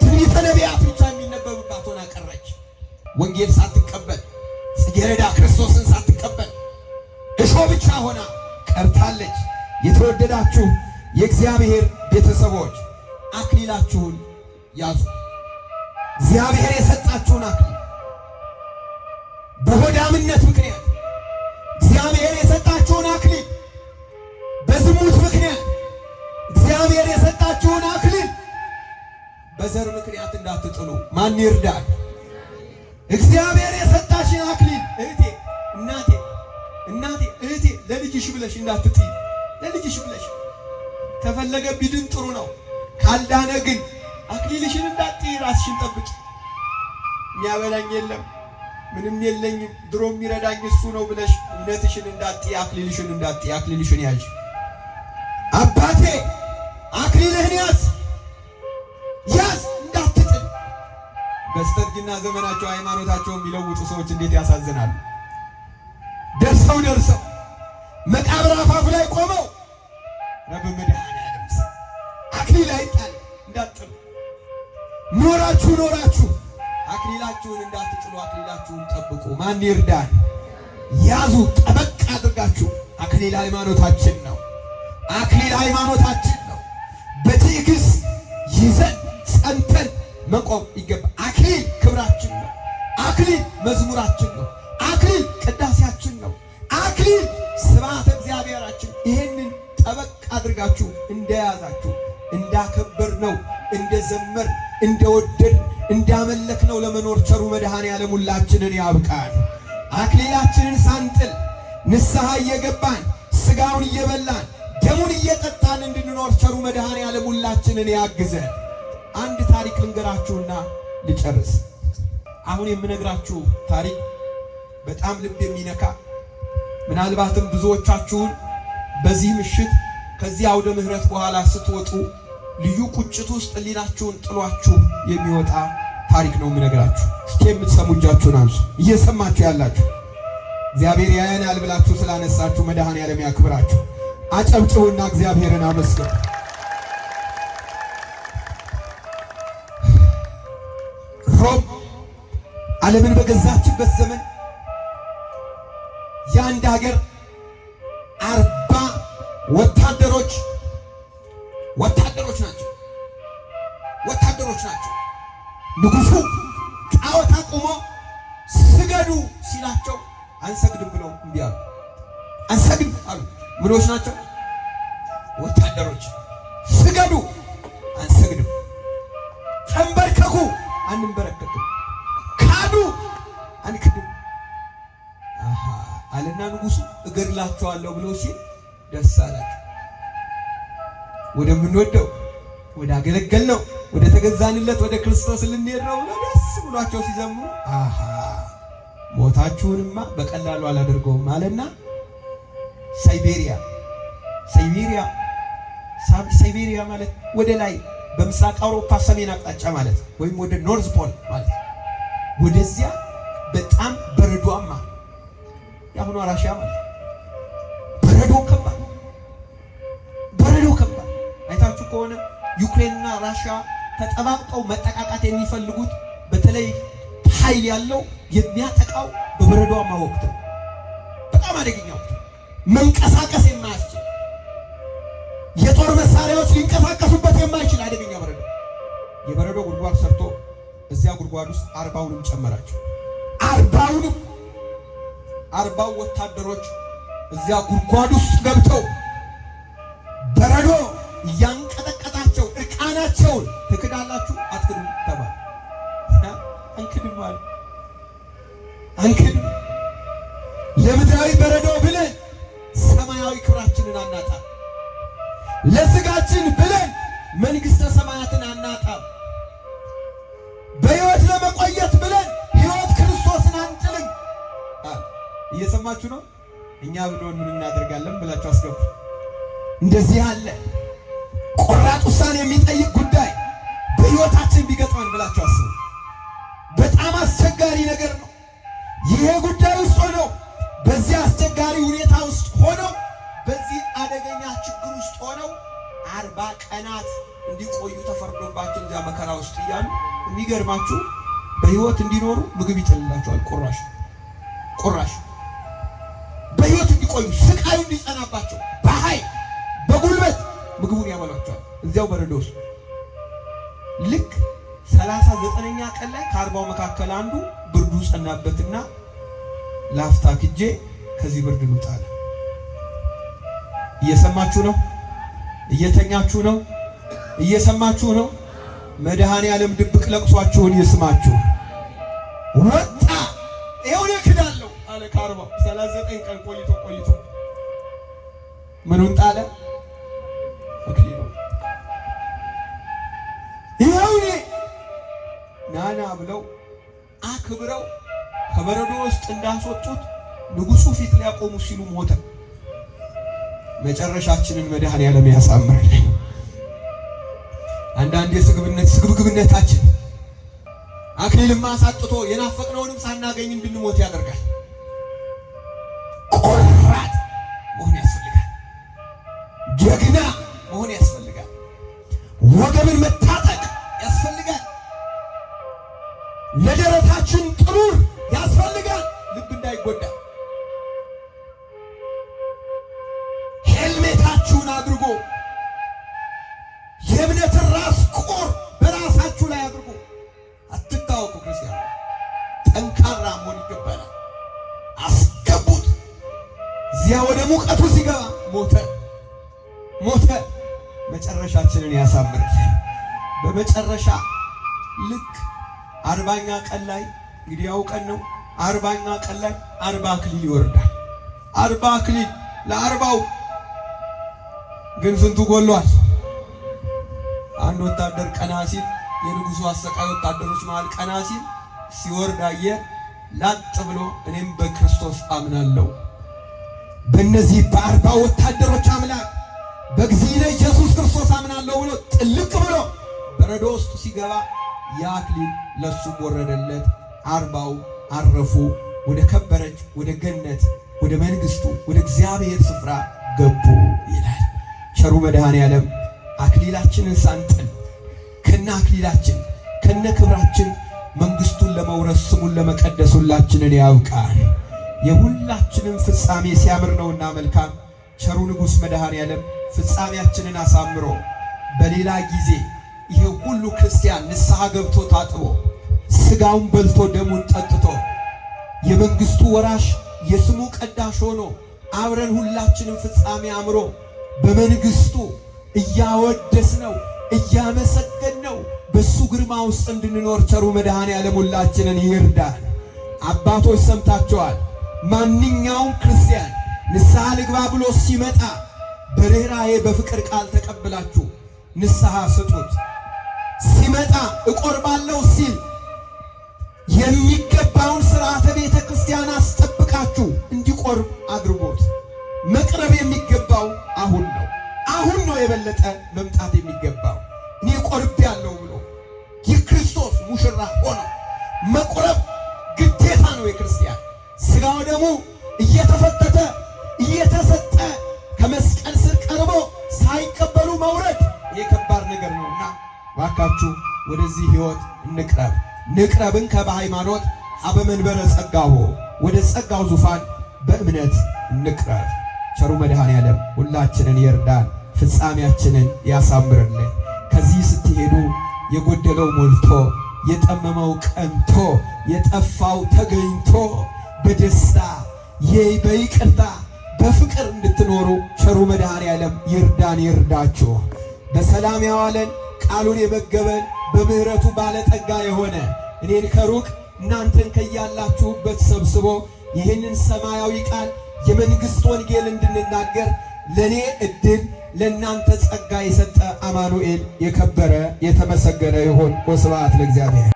ትንቢተ ነቢያት ብቻ የሚነበብባት ሆና ቀረች። ወንጌል ሳትቀበል፣ ጽጌረዳ ክርስቶስን ሳትቀበል እሾህ ብቻ ሆና ቀርታለች። የተወደዳችሁ የእግዚአብሔር ቤተሰቦች አክሊላችሁን ያዙ። እግዚአብሔር የሰጣችሁን አክሊል በሆዳምነት ምክንያት፣ እግዚአብሔር የሰጣችሁን አክሊል በዝሙት ምክንያት፣ እግዚአብሔር የሰጣችሁን አክሊል በዘር ምክንያት እንዳትጥሉ። ማን ይርዳል? እግዚአብሔር የሰጣሽን አክሊል እህቴ፣ እናቴ፣ እናቴ፣ እህቴ ለልጅሽ ብለሽ እንዳትጥይ። ለልጅሽ ብለሽ ከፈለገ ቢድን ጥሩ ነው። ካልዳነ ግን አክሊልሽን እንዳትጥይ፣ ራስሽን ጠብቂ። የሚያበላኝ የለም፣ ምንም የለኝም፣ ድሮ የሚረዳኝ እሱ ነው ብለሽ እምነትሽን እንዳትጥይ፣ አክሊልሽን እንዳትጥይ። አክሊልሽን ያዥ። አባቴ አክሊልህን ያዝ፣ ያዝ እንዳትጥል። በስተርጅና ዘመናቸው ሃይማኖታቸውን የሚለውጡ ሰዎች እንዴት ያሳዝናሉ። ደርሰው ደርሰው መቃብር አፋፍ ላይ ቆመው ረብ መድኃኔዓለም አክሊል አይጣል፣ እንዳትጥሉ። ኖራችሁ ኖራችሁ አክሊላችሁን እንዳትጥሉ፣ አክሊላችሁን ጠብቁ። ማን ይርዳን? ያዙ ጠበቅ አድርጋችሁ። አክሊል ሃይማኖታችን ነው። አክሊል ሃይማኖታችን ነው። በትዕግስት ይዘን ጸንተን መቆም ይገባል። አክሊል ክብራችን ነው። አክሊል መዝሙራችን ነው። አክሊል ቅዳሴያችን ነው። አክሊል ስብሐተ እግዚአብሔራችን። ይሄንን ጠበቅ አድርጋችሁ እንደያዛችሁ፣ እንዳከበር ነው፣ እንደዘመር፣ እንደወደድ፣ እንዳመለክ ነው ለመኖር ቸሩ መድኃኔዓለም ሁላችንን ያብቃን። አክሊላችንን ሳንጥል ንስሐ እየገባን፣ ስጋውን እየበላን፣ ደሙን እየጠጣን እንድንኖር ቸሩ መድኃኔዓለም ሁላችንን ያግዘን። አንድ ታሪክ ልንገራችሁና ልጨርስ። አሁን የምነግራችሁ ታሪክ በጣም ልብ የሚነካ፣ ምናልባትም ብዙዎቻችሁን በዚህ ምሽት ከዚህ አውደ ምሕረት በኋላ ስትወጡ ልዩ ቁጭት ውስጥ ሕሊናችሁን ጥሏችሁ የሚወጣ ታሪክ ነው የምነግራችሁ። እስኪ የምትሰሙ እጃችሁን አንሱ። እየሰማችሁ ያላችሁ፣ እግዚአብሔር ያየናል ብላችሁ ስላነሳችሁ መድኃኔዓለም ያክብራችሁ። አጨብጭቡና እግዚአብሔርን አመስግኑ። ሮም ዓለምን በገዛችበት ዘመን የአንድ ሀገር 40 ወታደሮች፣ ወታደሮች ናቸው። ወታደሮች ናቸው። ንጉሱ ጣዖት አቁሞ ስገዱ ሲላቸው አንሰግድም ብለው እምቢ አሉ። አንሰግድም አሉ። ምኖች ናቸው? ወታደሮች። ስገዱ፣ አንሰግድም። ተንበርከኩ፣ አንንበረከክም። ካዱ፣ አንክድም። አሃ አለና ንጉሱ እገድላቸዋለሁ ብሎ ሲል ደስ አላቸው። ወደምንወደው ወደ አገለገልነው ወደ ተገዛንለት ወደ ክርስቶስ ልንሄድ ነው ብሎ ደስ ብሏቸው ሲዘምሩ፣ አሃ ሞታችሁንማ በቀላሉ አላደርገውም አለና ሳይቤሪያ ሳይቤሪያ ሳይቤሪያ ማለት ወደ ላይ በምስራቅ አውሮፓ ሰሜን አቅጣጫ ማለት ወይም ወደ North Pole ማለት ወደዚያ በጣም በረዷማ የአሁኗ ራሽያ ማለት በረዶ ከባድ በረዶ ከባድ። አይታችሁ ከሆነ ዩክሬንና ራሽያ ተጠባብቀው መጠቃቃት የሚፈልጉት በተለይ ኃይል ያለው የሚያጠቃው በበረዷማ ወቅት ነው። በጣም አደገኛ ወቅት፣ መንቀሳቀስ የማያስችል የጦር መሳሪያዎች ሊንቀሳቀሱበት የማይችል አደገኛ በረዶ። የበረዶ ጉድጓድ ሰርቶ እዚያ ጉድጓድ ውስጥ 40ውንም ጨመራቸው። 40ውንም 40ው ወታደሮች እዚያ ጉድጓድ ውስጥ ገብተው በረዶ እያንቀጠቀጣቸው እርቃናቸውን ትክዳላችሁ አትክዱም ተባለ። አንክድም አሉ። አንክድም። ለምድራዊ በረዶ ብለን ሰማያዊ ክብራችንን አናጣም። ለስጋችን ብለን መንግሥተ ሰማያትን አናጣም። በሕይወት ለመቆየት ብለን ሕይወት ክርስቶስን አንጥልም። እየሰማችሁ ነው። እኛ ብንሆን ምን እናደርጋለን ብላችሁ አስገቡ። እንደዚህ ያለ ቆራጥ ውሳኔ የሚጠይቅ ጉዳይ በሕይወታችን ቢገጥመን ብላችሁ አስቡ። በጣም አስቸጋሪ ነገር ነው። ይሄ ጉዳይ ውስጥ ሆነው በዚህ አስቸጋሪ ሁኔታ ውስጥ ሆነው በዚህ አደገኛ ችግር ውስጥ ሆነው 40 ቀናት እንዲቆዩ ተፈርዶባቸው እዚያ መከራ ውስጥ እያሉ የሚገርማችሁ በሕይወት እንዲኖሩ ምግብ ይጥልላቸዋል። ቁራሽ ቁራሽ በሕይወት እንዲቆዩ ስቃዩ እንዲጸናባቸው በኃይል በጉልበት ምግቡን ያበሏቸዋል። እዚያው በረዶ ውስጥ ልክ 39ኛ ቀን ላይ ከ40ው መካከል አንዱ ብርዱ ጸናበትና ላፍታ ክጄ ከዚህ ብርድ ልውጣ አለ። እየሰማችሁ ነው? እየተኛችሁ ነው? እየሰማችሁ ነው? መድኃኔ ዓለም ድብቅ ለቅሷችሁን ይስማችሁ። ወጣ ይኸው እኔ እክዳለሁ አለ። ከ40 39 ቀን ቆይቶ ቆይቶ ምኑን ጣለ? አክሊሉን። ይኸው እኔ ናና ብለው አክብረው ከበረዶ ውስጥ እንዳስወጡት ንጉሱ ፊት ሊያቆሙ ሲሉ ሞተ። መጨረሻችንን መድኃኔ ዓለም ያሳምርልን። አንዳንድ የስግብነት ስግብግብነታችን አክሊልም አሳጥቶ የናፈቅነውንም ሳናገኝ እንድንሞት ያደርጋል። ቆራጥ መሆን ያስፈልጋል። ጀግና መሆን ያስፈልጋል። ወገብን መታጠቅ ያስፈልጋል። ለደረታችን ጥሩር ያስፈልጋል፣ ልብ እንዳይጎዳ። ሄልሜታችሁን አድርጎ የእምነትን ራስ ቁር በራሳችሁ ላይ አድርጎ አትታወቁ። ክርስቲያን ጠንካራ መሆን ይገባናል። አስገቡት። እዚያ ወደ ሙቀቱ ሲገባ ሞተ ሞተ። መጨረሻችንን ያሳምርልን። በመጨረሻ ልክ 40ኛ ቀን ላይ እንግዲህ ያው ቀን ነው። 40ኛ ቀን ላይ 40 አክሊል ይወርዳል። 40 አክሊል ለ40ው ግን ስንቱ ጎሏል? አንድ ወታደር ቀና ሲል የንጉሱ አሰቃይ ወታደሮች መሃል ቀና ሲል ሲወርድ አየ። ላጥ ብሎ እኔም በክርስቶስ አምናለሁ፣ በእነዚህ በ40 ወታደሮች አምላክ በእግዚእነ ኢየሱስ ክርስቶስ አምናለሁ ብሎ ጥልቅ ብሎ በረዶ ውስጥ ሲገባ ያ አክሊል ለሱም ወረደለት። 40ው አረፉ። ወደ ከበረች ወደ ገነት ወደ መንግስቱ ወደ እግዚአብሔር ስፍራ ገቡ ይላል። ቸሩ መድኃኔ ዓለም አክሊላችንን ሳንጥል ከነ አክሊላችን ከነ ክብራችን መንግስቱን ለመውረስ ስሙን ለመቀደስ ሁላችንን ያብቃን። የሁላችንም ፍጻሜ ሲያምር ነውና መልካም ቸሩ ንጉሥ መድኃኔ ዓለም ፍጻሜያችንን አሳምሮ በሌላ ጊዜ ይሄ ሁሉ ክርስቲያን ንስሐ ገብቶ ታጥቦ ስጋውን በልቶ ደሙን ጠጥቶ የመንግስቱ ወራሽ የስሙ ቀዳሽ ሆኖ አብረን ሁላችንም ፍጻሜ አምሮ በመንግስቱ እያወደስ ነው እያመሰገን ነው በሱ ግርማ ውስጥ እንድንኖር ቸሩ መድኃኔዓለም ሁላችንን ይርዳን። አባቶች ሰምታችኋል። ማንኛውም ክርስቲያን ንስሐ ልግባ ብሎ ሲመጣ በርኅራኄ በፍቅር ቃል ተቀብላችሁ ንስሐ ስጡት። ሲመጣ እቆርባለሁ ሲል የሚገባውን ሥርዓተ ቤተ ክርስቲያን አስጠብቃችሁ እንዲቆርብ አድርጎት። መቅረብ የሚገባው አሁን ነው። አሁን ነው የበለጠ መምጣት የሚገባው። እኔ ቆርቤያለሁ ብሎ የክርስቶስ ሙሽራ ሆኖ መቁረብ ግዴታ ነው። የክርስቲያን ሥጋው ደግሞ እየተፈተተ እየተሰጠ ከመስቀል ስር ቀርቦ ሳይቀበሉ መውረድ ይህ ከባድ ነገር ነውና ባካችሁ ወደዚህ ሕይወት እንቅረብ። ንቅረብን ከበሃይማኖት ሀበ መንበረ ጸጋሁ፣ ወደ ጸጋው ዙፋን በእምነት እንቅረብ። ቸሩ መድኃኔዓለም ሁላችንን ይርዳን፣ ፍጻሜያችንን ያሳምርልን። ከዚህ ስትሄዱ የጎደለው ሞልቶ፣ የጠመመው ቀንቶ፣ የጠፋው ተገኝቶ በደስታ በይቅርታ በፍቅር እንድትኖሩ ቸሩ መድኃኔዓለም ይርዳን፣ ይርዳችሁ። በሰላም ያዋለን ቃሉን የመገበን በምሕረቱ ባለጠጋ የሆነ እኔን ከሩቅ እናንተን ከያላችሁበት ሰብስቦ ይህንን ሰማያዊ ቃል የመንግሥት ወንጌል እንድንናገር ለእኔ ዕድል ለእናንተ ጸጋ የሰጠ አማኑኤል የከበረ የተመሰገነ ይሁን። ወስብሐት ለእግዚአብሔር።